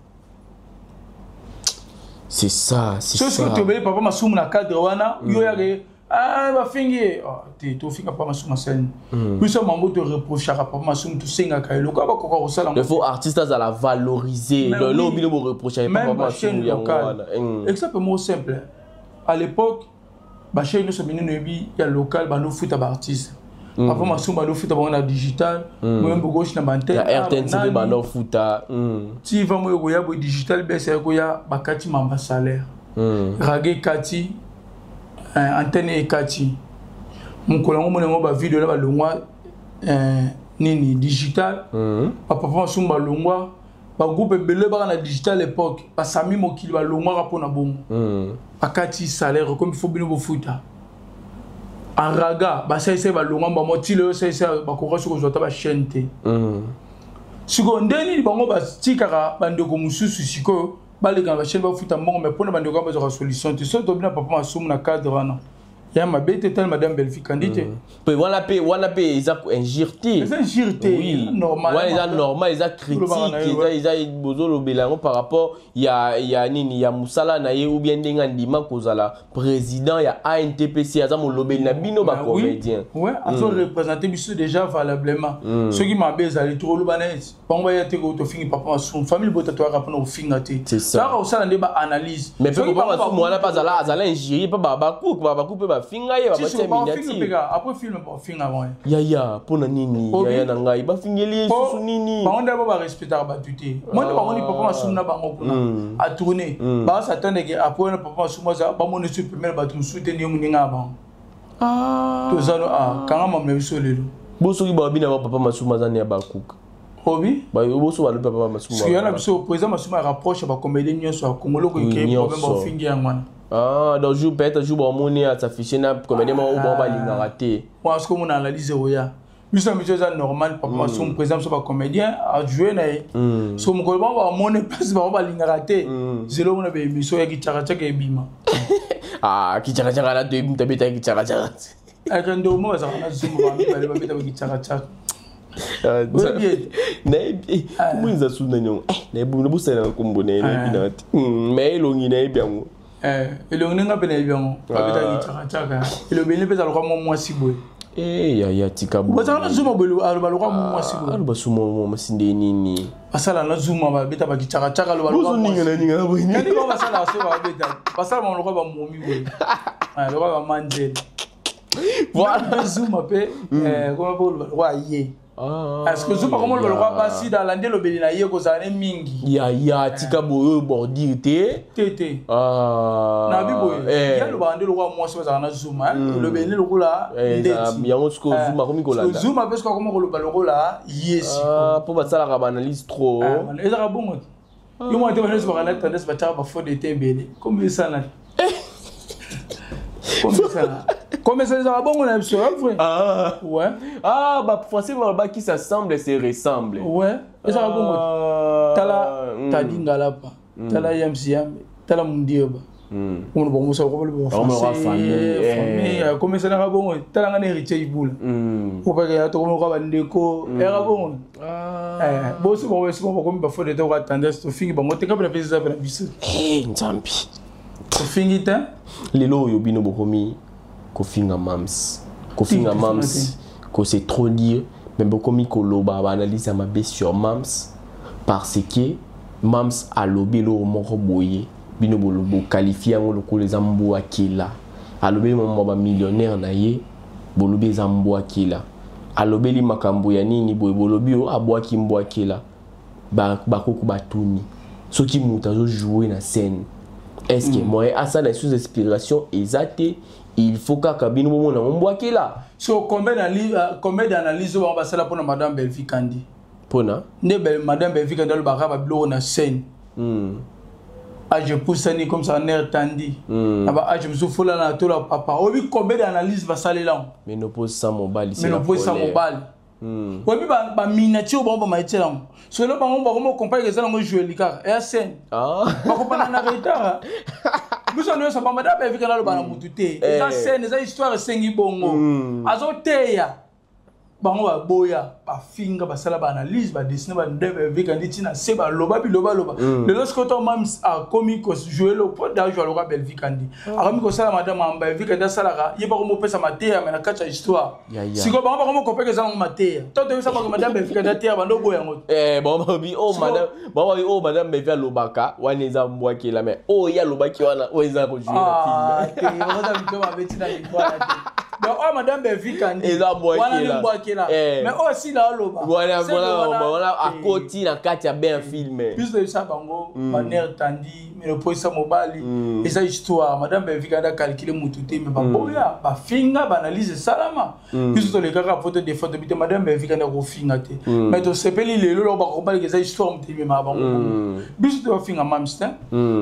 B: C'est ça, c'est
A: soki
B: ça.
A: Soki tobeli papa Masumu na cadre wana, yo yake bafingi ye. Te, tofinga papa Masumu asali biso mambo, toreprochaka papa Masumu, tosengaka eloko bakoka kosala.
B: Il faut artiste azala valoriser. Donc là bino boreprochaka papa Masumu yango wana.
A: Exemple moko simple: à l'époque, bachaîne nyonso minene oyebi ya local bandofuta baartiste. Papa Masumu bandofuta bango na digital, moyembo gauche na bantene.
B: Ya RTNC bandofuta.
A: Ti va moyo koya boye, digital bese koya, bakati mamba salaire, rage ekati, antenne ekati. Mokolo yango mona yango, bavideo na balongwa nini digital, bapapa Masumu balongwa, bagroupe ebele baka na digital époque, basami mokili balongwaka mpona bongo. Bakati salaire, komi fo bino bofuta. Araga basalisa balongwa bango ti lelo, salisa bakoka soki kozwa ata bachaîne te. Sikoyo nde nini bango batikaka bandeko mosusu sikoyo baleka na bachaîne, bafuta mbongo, mais mpona bandeko wana bazwaka solution te. Soki tobina papa Masumu na cadre wana ya mabe te, tali madame Belvi Kandi te.
B: Mpe wana mpe eza injure te.
A: Eza injure te.
B: Normal, wana eza normal, eza critique, eza bozolobela yango par rapport ya nini, ya mosala na ye, ou bien ndenge andima kozala président ya ANTPC, aza molobeli na bino bacomédien.
A: Ouais, azo représente biso déjà valablement. Soki mabe ezali, tokoloba na ye. Bango baya te tofingi papa Masumu. Famille bota, toyaka mpona kofinga te, toyaka kosala nde baanalyse.
B: Mais mpe papa Masumu wana mpe azala injurié mpe babaku mpe bafinga ye, babatia
A: miniature après film, bafinga bango.
B: Yaya, mpona nini? Yaya na ngai, bafingeli ye susu nini?
A: Bango nde bo barespectaka bato te. Mo nde bango ni papa Masumu na bango kuna atourne, basatande ke après wana papa Masumu aza bamona so pemele bato mosusu te, ndiye moninga ya bango. Toza no kanga mama biso lelo.
B: Bo soki babi na papa Masumu aza ne ya bakuka.
A: Obi.
B: Boso balobi papa Masumu.
A: Soki yana biso président Masumu arapproche bacomédien nyonso ya Congo, loko ekei problème, baofingi yango wana.
B: Ah, donc jour, peut-être jour bamoni asaffiche na comédien moko bango balingaka te.
A: Wana soki omona analyse oya biso na biso, eza normal. Papa Masumu, président biso bacomédien, ajoue na ye. So mokolo bango bamoni place bango balingaka te, zelo omona baémission ya kichakachaka ebima.
B: Ah, kichakachaka na toyebi moto abetaki kichakachaka.
A: Aka ndeko mo bazalaka na zumba, bamibale babeta bakichakachaka.
B: Nayebi kombo eza su nani yango, nayebi nabosala na kombo na ye, nayebi na te, mais elongi nayebi yango.
A: Elongi ndenge mpe nayebi yango, babetaki kichakachaka, elobeli mpe ezalaka mwa mwasi boye.
B: Yaya, tika.
A: Bazalaka na zuma boye, aloba lokwa mwasi boye.
B: Aloba su mwasi nde nini?
A: Basala na zuma, babeta bakichakachaka, aloba.
B: Bozoningana ningana boye.
A: Nini bango basalaka so babeta, basala bango lokwa bamomi boye, lokwa bamanzele.
B: Voilà.
A: Zuma mpe koma mpe oloba lokwa ye, parce que zuma koma oloba lokwa basi alandi elobeli na ye kozala ne mingi.
B: Yaya, tika boye, oyo bordure te.
A: Te te, nabi boye, ye alobaka nde lokwa mwasi bazalaka na zuma, elobeli nde lokola ndeti.
B: Yango sikoyo zuma akomi kolanda.
A: Zuma mpe sikoyo akoma koloba lokola ye sikoyo.
B: Mpo basalaka baanalyse trop.
A: Ezalaka bongo te. Yo mwana te, banyonso baka na tendance batiaka bafond de teint ebele comme esala, comme esala, comme esala, ezalaka bongo na biso, vrai.
B: Ah.
A: Ouais.
B: Ah, bafrançais balobaki s'assemble se ressemble.
A: Ouais, ezalaka bongo. Tala Tadi Ngalapa, tala Yamsi Yambe, tala Mundieba, omona bango mosala famille comme esalaka bongo. Tala nga na Héritier Ibula, opaka tokomoka bandeko, eyaka bongo. Boso bango esiko bakomi bafond de teint oka tendance, tofingi bango te, kape na pesi eza pe na biso.
B: Nzambi.
A: Tofingi te.
B: Lelo oyo bino bokomi kofinga mams, kofinga mams ko c'est trop dire, mais bokomi koloba baanalyse ya mabe sur mams, parce que mams alobi eloko moko boye, bino boqualifie yango lokola eza mbwakela. Alobeli mama bamillionnaire na ye, bolobi eza mbwakela. Alobeli makambo ya nini boye, bolobi oyo abwaki mbwakela. Bakoko batuni soki moto azojoue na scène, est ce que moyen asala sous inspiration eza te? Il faut kaka bino bomona yango mbwakela.
A: So combien d'analyse oyo bango basala mpona madame Belvi Kandi?
B: Mpona
A: nde madame Belvi Kandi alobaka babiloko na scène. Age epusani comme ça, nerf tandi na ba age mosusu, fola na tola papa. Oyebi combien d'analyse basalela yango?
B: Ménopause sans mobali.
A: Ménopause sans mobali. Oyebi baminiature bango bamaetiela yango solo bango bakoma comprendre eza nango joueli kaka eya scène. Bakopana na retard. Biso nyonso bamada bevika naloba na mutu te, eza scène, eza histoire, esengi bongo. Azoteya bango, baboya, bafinga, basala baanalyse, badessine bandevika ndi ntina se baloba bilobaloba. Lelo sikoyo to mams akomi kojouer lo po da joue aloka Belvika ndi akomi kosala madame Belvika ndi asalaka ye bakomopesa mateya me na kati ya histoire. Sikoyo bango bakomo eza nango mateya to toyebisa bango madame Belvika ndi ateya bando oboya yango.
B: Bango balobi oh madame, bango balobi oh madame Belvi alobaka wana eza mbwakela, mais oyo ye alobaki wana oyo eza kojouer na
A: film. Te, oza mito mabe ntina mikwana te. Donc oyo madame Belvika ndi
B: eza
A: wana ni mbwakela, mais oyo sila aloba
B: wana akoti na kati ya bien film.
A: Biso toyebisa bango baner tandi ménopause mobali eza histoire. Madame Belvika nde acalcule mutu te, mais baboya, bafinga, baanalyse esalama. Biso tolekaka po to défaut tobi te madame Belvika nde akofinga te, mais tosepeli lelo loko bakobaleka eza histoire moto ememaka bango. Biso tobafinga mams te.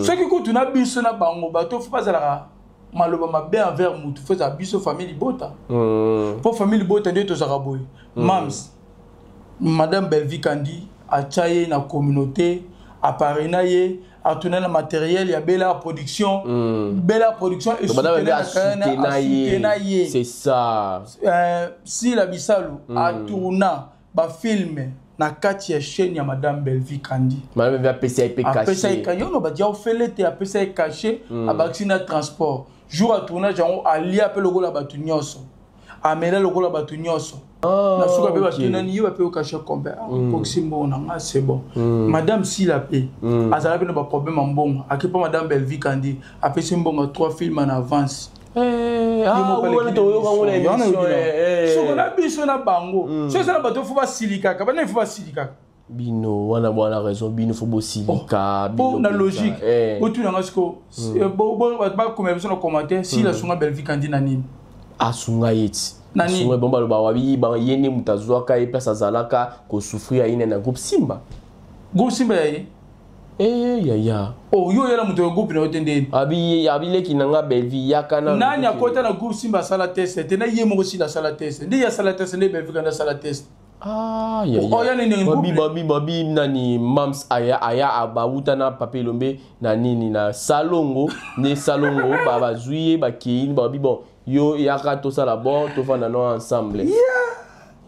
A: Soki kutu na biso na bango bato fo bazalaka maloba mabe envers mutu, fo ezala biso famille libota, mpo famille libota nde tozalaka boye. Mams, madame Belvi Kandi atya ye na communauté, aparena ye, atuna na matériel ya Bela Production. Bela Production
B: esoutenaka ye. C'est ça.
A: Sila Bisalu atourna bafilme na kati ya chaîne ya madame Belvi Kandi.
B: Madame Belvi apesa ye mpe
A: apesa ye cachet. Yo no badia ofele te, apesa ye cachet, abakisi na transport. Jour ya tournage yango, alia mpe lokola bato nyonso, amela lokola bato nyonso. Na suka mpe batunani ye bape cachet combien, okokisi mbongo na nga, c'est bon. Madame Sila mpe azala mpe na baproblème ya mbongo, ake mpo madame Belvi Kandi apesi mbongo ya 3 films en avance. Soko na biso na bango, so eza na bato fo basilikaka, bana fo basilikaka.
B: Bino wana bwana raison, bino fo bosilika.
A: Mpo na logique otunanga siko, bakomela biso na commentaire: Sila asunga Belvi Kandi na nini?
B: Asunga ye ti asunga bon, baloba wabi ye nde moto azwaka ye place azalaka kosouffrir ye na groupe Simba.
A: Groupe Simba ya ye?
B: Eh, yaya.
A: Oh, yo oyela moto ya groupe na yo te ndeni?
B: Abi abileki na nga Belvi yaka
A: na nani akota na groupe Simba asala test te? Na ye moko Sila asala test nde ye asala test nde Belvi Kandi asala test.
B: Ah, ya, ya.
A: Oh, nini?
B: Babi babi babi nani, mams aya aya bawuta na Papa Elombe na nini na salongo nde salongo bazwi ye, bakei, babi bon, yo yaka tosala bon, tofanda no ensemble.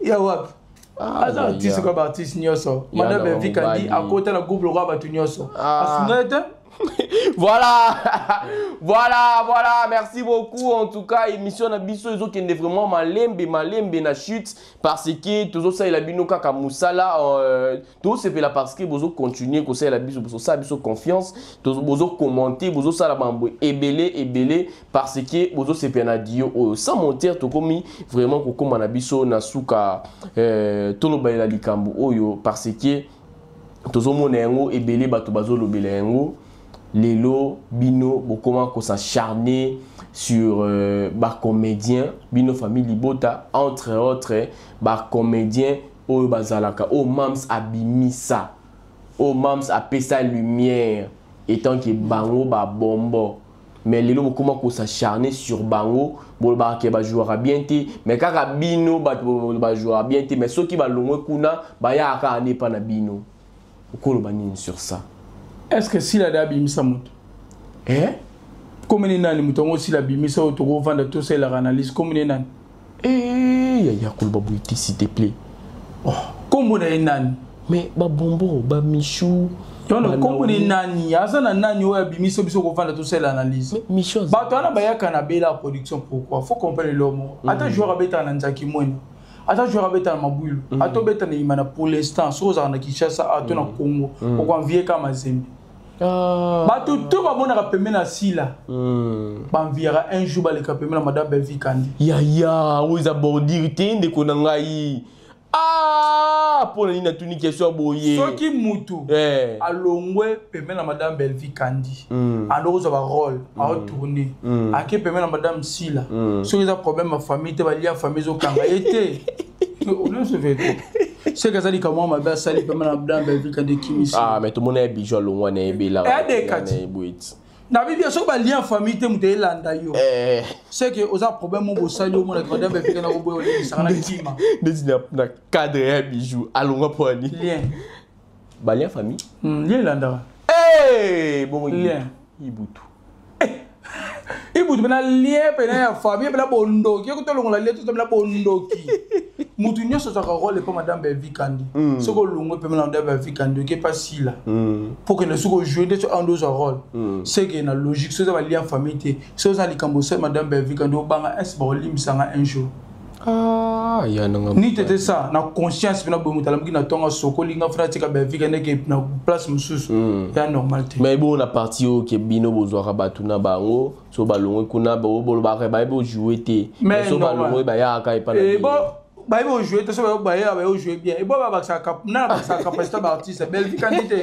A: Ya wapi? Aza artiste kwa baartiste nyonso. Madame Belvi Kandi akota na groupe lokola bato nyonso, asunga ye te.
B: Voilà, merci beaucoup. En tout cas, émission na biso ezokende vraiment malembe malembe na chute, parce que tozosalela bino kaka mosala, tozosepela parce que bozocontinue kosalela biso, bozosala biso confiance, bozocommenter, bozosala bambo ebele ebele, parce que bozosepela na dio oyo. Sans mentir, tokomi vraiment kokóma na biso na suka. Tolobalela likambo oyo parce que tozomona yango ebele, bato bazolobela yango lelo. Bino bokoma kos'acharner sur bacomédien, bino famille libota, entre autres bacomédien oyo bazalaka oyo mams abimisa, oyo mams apesa lumière étant que bango babombo, mais lelo bokoma kos'acharner sur bango. Bolobaka ke bajouaka bien te, mais kaka bino bato bajouaka bien te, mais soki balongwe kuna, bayaka kaka nde epa na bino. Okoloba nini sur ça?
A: Est ce que Sila de abimisa moto?
B: Eh?
A: Komini nani moto yango Sila abimisa oyo tokovanda tosalelaka analyse? Komini nani?
B: Eh, yaya, koloba boye te, s'il te plaît.
A: Oh, kombo na ye nani?
B: Mais babombo, bamichou.
A: Yono kombo ni nani? Aza na nani oyo abimisa biso kovanda tosalela analyse?
B: Michou.
A: Bato wana bayaka na Bela Production. Pourquoi? Faut comprendre elomo. Ata joueur abetaka na Nzaki Mwena, ata joueur abetaka na Mabwilu, ata obeta na Imana, pour l'instant soki ozalaka na Kinshasa ato na Congo, okoenvie ka Mazembe. Bato to bamonaka pembe na Sila, banviaka un jour baleka pembe na madame Belvi Kandi.
B: Yaya, oyo eza bordure te, ndeko na ngai. Ah, mpo na nini natuni question ya boye?
A: Soki mutu alongwe pembe na madame Belvi Kandi, ando kozwa barole, aotourne, ake pembe na madame Sila, soki eza problème ya famille te, balia famille ezokanga ye te, nyonso vérité, soki aza likambo mabe asali pembe na madame Belvi Kandi, ekimisi.
B: Ah, mais tomona ye Bijou alongwa na yebelaka.
A: Edekati. Na bibi, soki balien famille te, moto elanda yo, c'est que oza problème mo bosali, omonaki madame Befika na koboya olekisaka na kima.
B: Neti na cadre ya Bijou, alongwa mpo ani?
A: Lien.
B: Balien famille.
A: Lien elandaka.
B: Bongo
A: lien.
B: Ibutu.
A: Ibutu mpena lien mpena ya famille, mpena bondoki. Yoki tolongola lien, toza mpena bondoki. Mutu nyonso azwaka role epa madame Belvi Kandi. Soki olongwe pembe na madame Belvi Kandi, oke epa Sila mpo kende, soki ojoue nde so ando ozwa role, seke na logique, soki eza balien famille te, soki oza likambo osali madame Belvi Kandi, obanga ese bakolimbisanga un jour.
B: Ah, ya nanga.
A: Ni tete sa na conscience mpena boye, moto alamuki na ntongo, asokoli nga fana, atika Belvi Kandi eke na place mosusu, ya normal te.
B: Mais bongo na parti oyo ke bino bozwaka bato na bango, so balongwe kuna, bolobaka bayebi ojoue te.
A: Mais
B: so
A: normal.
B: Balongwe, bayaka epa na
A: Eh,
B: bino.
A: bon, bayebi ojouer te, so bayeba baye ojouer bien, ebo babakisaka nana, bakisaka capacité baartiste Belvi Kandi te.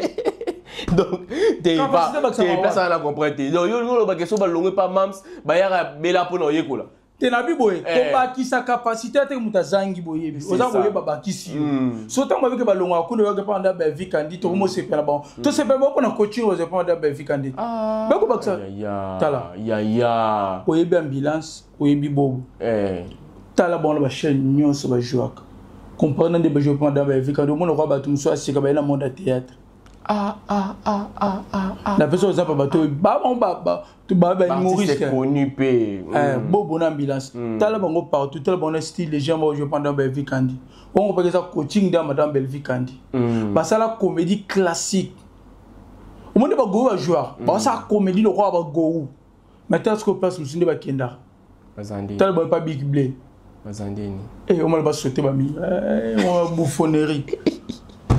B: Donc te
A: Capacité bakisaka
B: te place
A: wana.
B: wana na comprendre te. Donc yo olobaka so balongwe pa mams, bayaka bela mpona oyekola.
A: Te, na bi boye,
B: Eh.
A: kobakisa capacité te, moto azangi boyebi.
B: C'est
A: Oza
B: ça.
A: boyeba, bakisi yo. So ntango babiki balongwaka kuna, bayaki mpa nda Belvi Kandi, tokomosepela bango, tosepela bango mpona coaching oyo mpa nda Belvi Kandi bakobakisa.
B: Ya.
A: Tala.
B: Ya.
A: Oyebi ambulance, oyebi bobo. Tala bango na bachaîne nyonso bajouaka, comprendre nde bajoue mpa nda Belvi Kandi. Omona kwa bato mosusu asika baye na monde ya théâtre.
B: Ah ah ah ah ah ah.
A: Na pesa oza pa bato oyo bango
B: Baartiste
A: bahumoriste.
B: connu mpe.
A: Bobo na ambulance, tala bango partout, tala bango na style, les gens bajoue pendant Belvi Kandi. Wango mpaka eza coaching nde madame Belvi Kandi. Basala comédie classique, omoni bagou bajoueur basala comédie lokola bagou, mais tala sikoyo place mosusu nde bakendaka.
B: Baza ndeni?
A: Tala bango pa Big Blé.
B: Baza ndeni?
A: Omona basote bami bouffonnerie.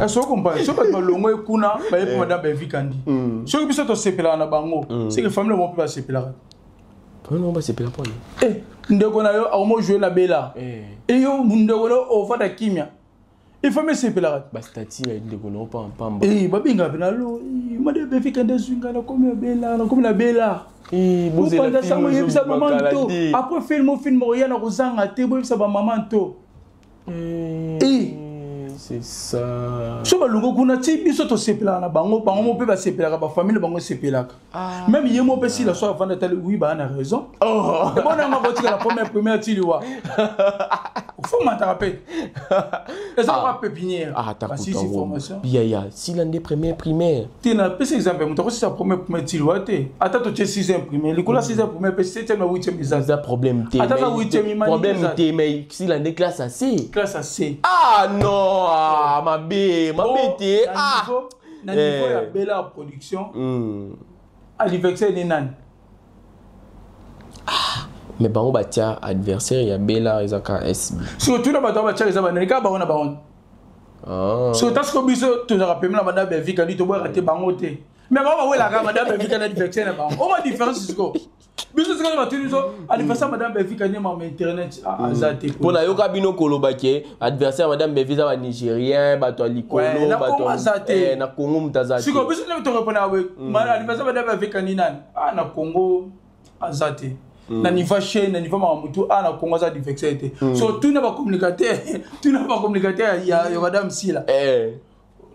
A: Soki comprendre, soki bato balongo ekuna, baye mpo madame Belvi Kandi, soki biso tosepelaka na bango, seke famille bango mpe basepelaka.
B: Non, basepela mpona?
A: Ndeko na yo akomo jouer na bela, eyo ndeko na yo ofanda kimia, ifami esepelaka.
B: Bastati ya ndeko na yo pampamba.
A: Babengaka mpe na lo madame Belvi Kandi, azwi nga, nakomi na bela, nakomi na bela. Bopanza sango, yebisa mama nto après film, film oya na kozanga te, boyebisa bamama nto.
B: C'est ça.
A: So balongo kuna ti biso tosepelaka na bango, bango mo mpe basepelaka, bafamille bango esepelaka. Même ye mo mpe sila so avanda, tali wi baa na raison. Ebonanga kotikala première première ti liwa, fomataka mpe eza kaka pépinière.
B: Ah,
A: Basisi formation.
B: Yaya sila nde première primaire.
A: Te, napesa exemple, moto akosisa première première ti liwa te. Ata totie sixième primaire, likolo ya sixième primaire mpe septième na huitième eza.
B: Eza problème te.
A: Ata za huitième, imani.
B: Problème
A: eza.
B: te, mais sila nde classe AC.
A: Classe ya C.
B: Ah non, ah, mabe mabe te.
A: Na
B: Ah.
A: na niveau ya bela production, anniversaire ni nani?
B: Mais bango batia adversaire ya bela eza ka SB.
A: Surtout na bato batiaka eza banani? Kaka bango na bango.
B: Ah.
A: Surtout siko biso tozalaka pembe na madame Belvi Kandi, toboyaka te bango te, mais bango bawelaka madame Belvi Kandi anniversaire na bango. Oma différence siko biso sikoyo batuni biso anniversaire madame Belvi Kandi, mama internet aza te.
B: Mpo nayoka bino koloba ke adversaire ya madame Belvi eza banigérien, bato ya likolo.
A: Ouais, na
B: bato
A: Congo aza te.
B: Eh, na Congo moto aza te.
A: Sikoyo biso nde torépondaka boye: anniversaire madame Belvi Kandi nani? Ah, na Congo aza te na niveau chaîne, na niveau makambo tu. Ah, na Congo aza adversaire te. So tuna bacommunicateur, tuna bacommunicateur ya madame Sila.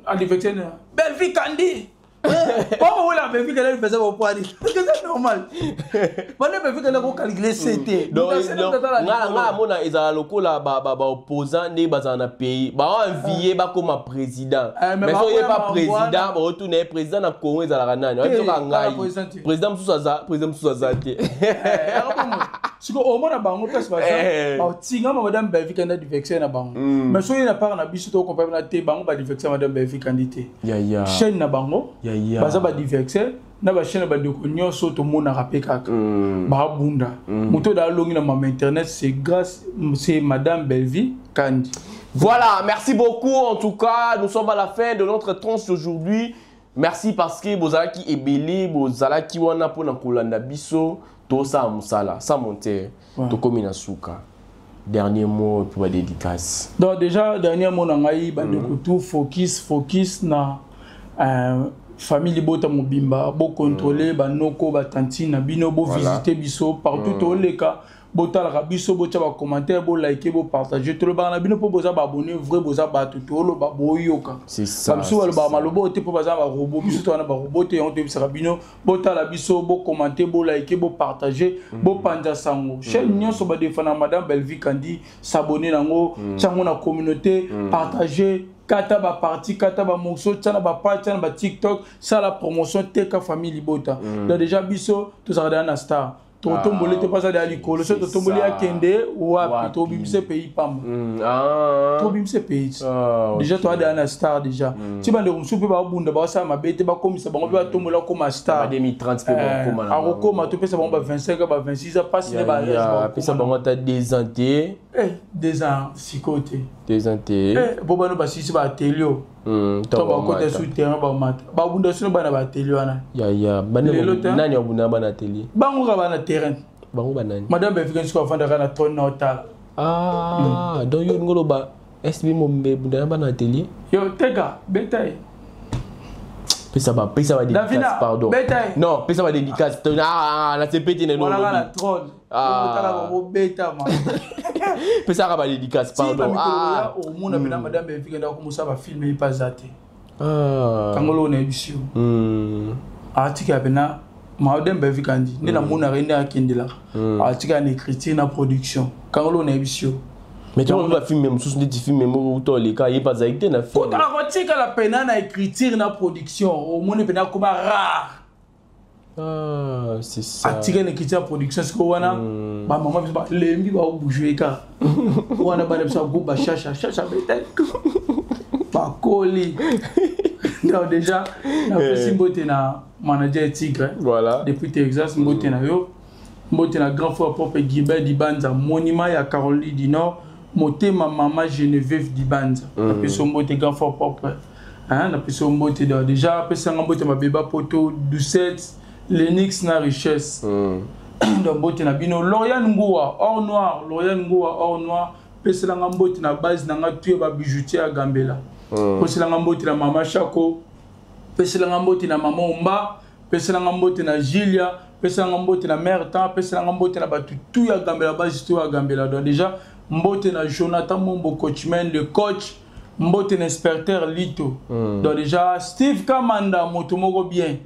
A: Anniversaire na Belvi Kandi, bawela Belvi Kandi anniversaire bopwani, c'est normal, bana Belvi Kandi kocalcule ct.
B: Donc nga amona ezala lokola baopposant nde bazala na pays, baoenvie bakóma président.
A: Eh, mais
B: mais so oye pa
A: bakoya
B: président,
A: mangwana.
B: baotuna ye président na Congo ezalaka nani?
A: Te,
B: Oyebi soka
A: kaka
B: ngai
A: président te.
B: Président mosusu aza, président mosusu aza te.
A: Sikoyo omona bango place baza, batingama madame Belvi Kandi adversaire na bango. Mais soki na part na biso, tokompare na te, bango baadversaire madame Belvi Kandi te.
B: Yaya.
A: Chaîne na bango
B: Yaya.
A: baza baadversaire na bachaîne na bandeko nyonso tomonaka mpe kaka babunda. Moto oyo alongi na mama internet, c'est grâce, c'est madame Belvi Kandi.
B: Voilà, merci beaucoup. En tout cas, nous sommes à la fin de notre tranche d'aujourd'hui. Merci parce que bozalaki ebele, bozalaki wana pona kolanda biso, tosa musala, sans monter. Tokomi na suka. Dernier mot pour la dédicace.
A: Donc déjà, dernier mot na ngai, bandeko tout, focus, focus na famille libota mobimba, bocontrôle banoko, batantine na bino, bovisite biso partout, toleka. Botalaka biso, botya bacommentaire, bolike, bopartage. Tolobaka na bino mpo boza baabonné vrai, boza bato, toloba boyoka. Bamisusu balobaka maloba oyo te mpo baza na barobot. Biso toza na barobot te. Yango toyebisaka bino, botala biso, bocommenter, bolike, bopartage, bopanza sango. Chaîne nyonso badefana Madame Bellevue Kandi, s'abonner nango, tiango na communauté, partage, kata baparti, kata bamorceau, tia na bapage, tia na baTikTok, sala promotion, teka famille libota. Donc déjà biso tozalaka deya na star, totomboli te mpo aza deya likolo. So totomboli, akende wapi? Tobimisa pays pamba, tobimisa pays. Déjà toza deya na star déjà. Ti bandeko mosusu mpe babunda, basala mabe te, bakomisa bango mpe batombola, akoma star. Akokoma, topesa bango ba 25, ba 26, mpasi nde.
B: Apesa bango ata 2 ans te.
A: 2 ans sikoyo te.
B: 2 ans te.
A: Po bano basisi baatelier to bakota sur terrain, bamata, babunda sino bana baatelier wana.
B: Ya nani abunda bana atelier?
A: Bango kaka bana terrain.
B: Bango banani?
A: Madame Befika siko afandaka na trône na otala.
B: Ah, donc yo olingi oloba SB mombe bunda na bana atelier?
A: Yo teka beta ye.
B: Pesa ba dédicace, pardon. Non, pesa ba dédicace. Ah, na sepeti na.
A: Na trône, otala bobetama.
B: Pesaka ba dédicace, pardon.
A: Ah, omona mpena Madame Befika ndako mosala bafilm ye mpe aza te. Kangolo na yebi yo, atikala mpena Madame Befika ndi nde namonaka ye nde akendelaka, atikala na écriture na production. Kangolo na yebi yo.
B: Mais to ba film mosusu ndeti film moko uta oleka, ye mpe azalaki te na film.
A: Kotala kotikala pena na écriture na production, omoni pena akoma rare.
B: Ah, c'est ça.
A: Atikali na écriture ya production. Sikoyo wana bamama biso balembi, baobouge kaka wana, bana biso bagroupe bashasha shasha beta bakoli. Donc déjà napesi mbote na manager Tigre.
B: Voilà.
A: Depuis Texas, mbote na yo. Mbote na grand frère propre Gilbert Dibanza, monument ya Caroline du Nord, motema mama Geneviève Dibanza. Napesi yo mbote, grand frère propre. Napesi yo mbote. Donc déjà apesanga mbote mabeba poto Doucette, Lenix na Richesse. Donc mbote na bino. Loriane Nguwa or noir, Loriane Nguwa or noir, peselanga mbote na base na nga tu ya babijoutier ya Gambela. Peselanga mbote na mama Chako, peselanga mbote na mama Omba, peselanga mbote na Julia, peselanga mbote na mare tan, peselanga mbote na bato tu ya Gambela, base tu ya Gambela. Donc déjà mbote na Jonathan Mombo, coachman, le coach. Mbote na inspecteur Lito. Donc déjà Steve Kamanda, moto moko bien.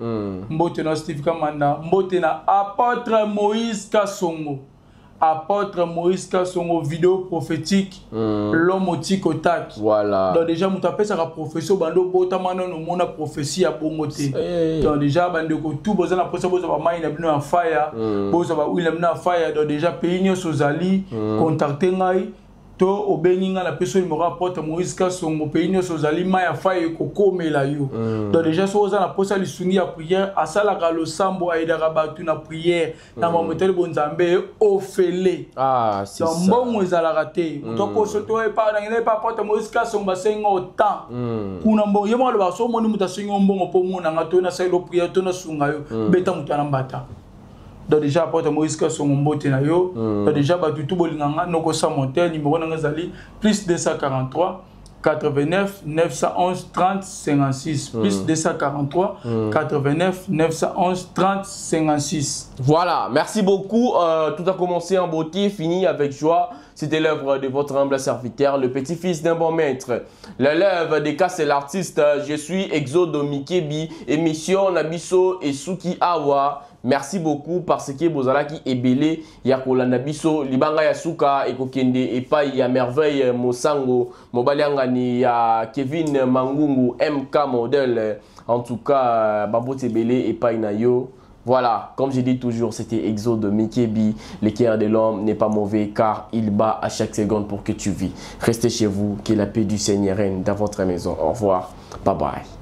A: Mbote na Steve Kamanda, mbote na apôtre Moïse Kasongo, apôtre Moïse Kasongo, vidéo prophétique, l'homme au tic au tac.
B: Voilà.
A: Donc déjà moto apesaka prophétie, bando botama nano omona prophétie ya bongo te. Donc déjà bandeko tout boza na mposa, bozwa bamai na bino ya faya, bozwa bahuile na bino ya faya. Donc déjà pays nyonso ozali, contacte ngai to obengi ngai, napesi numéro apôtre Moïse Kasongo. Pays nyonso ozali, mai ya fai ekokomela yo. Donc déjà soki oza na mposa lisungi ya prière, asalaka losambo, ayedaka bato na prière na mambo etali bonzambe, ofele.
B: Ah, c'est
A: donc
B: ça.
A: Mbongo ezalaka te. Moto akoso to epa nangena epa apôtre Moïse Kasongo, basengi autant kuna mbongo. Ye moko alobaka, so omoni moto asengi yo mbongo mpo omonanga to nasali lo prière to nasunga yo, beta moto ana mbata. Donc déjà apôtre Moïse Kasongo, mbote na yo. Donc déjà bato tu bolinganga nokosa monter, numéro nanga ezali plus 243 89 911 30 56, plus 243 89 911 30 56.
B: Voilà, merci beaucoup. Tout a commencé en beauté, fini avec joie. C'était l'œuvre de votre humble serviteur, le petit-fils d'un bon maître. L'élève des cas, c'est l'artiste. Je suis Exode Mikebi, émission na biso esuki awa. Merci beaucoup parce que bozalaki ebele ya kolanda biso. Libanga ya suka ekokende epai ya Merveille Mosango, mobali angani ya Kevin Mangungu, MK modèle. En tout cas, babote ebele epai na yo. Voilà, comme je dis toujours, c'était Exode Mikebi. Le cœur de l'homme n'est pas mauvais car il bat à chaque seconde pour que tu vis. Restez chez vous, que la paix du Seigneur règne dans votre maison. Au revoir, bye bye.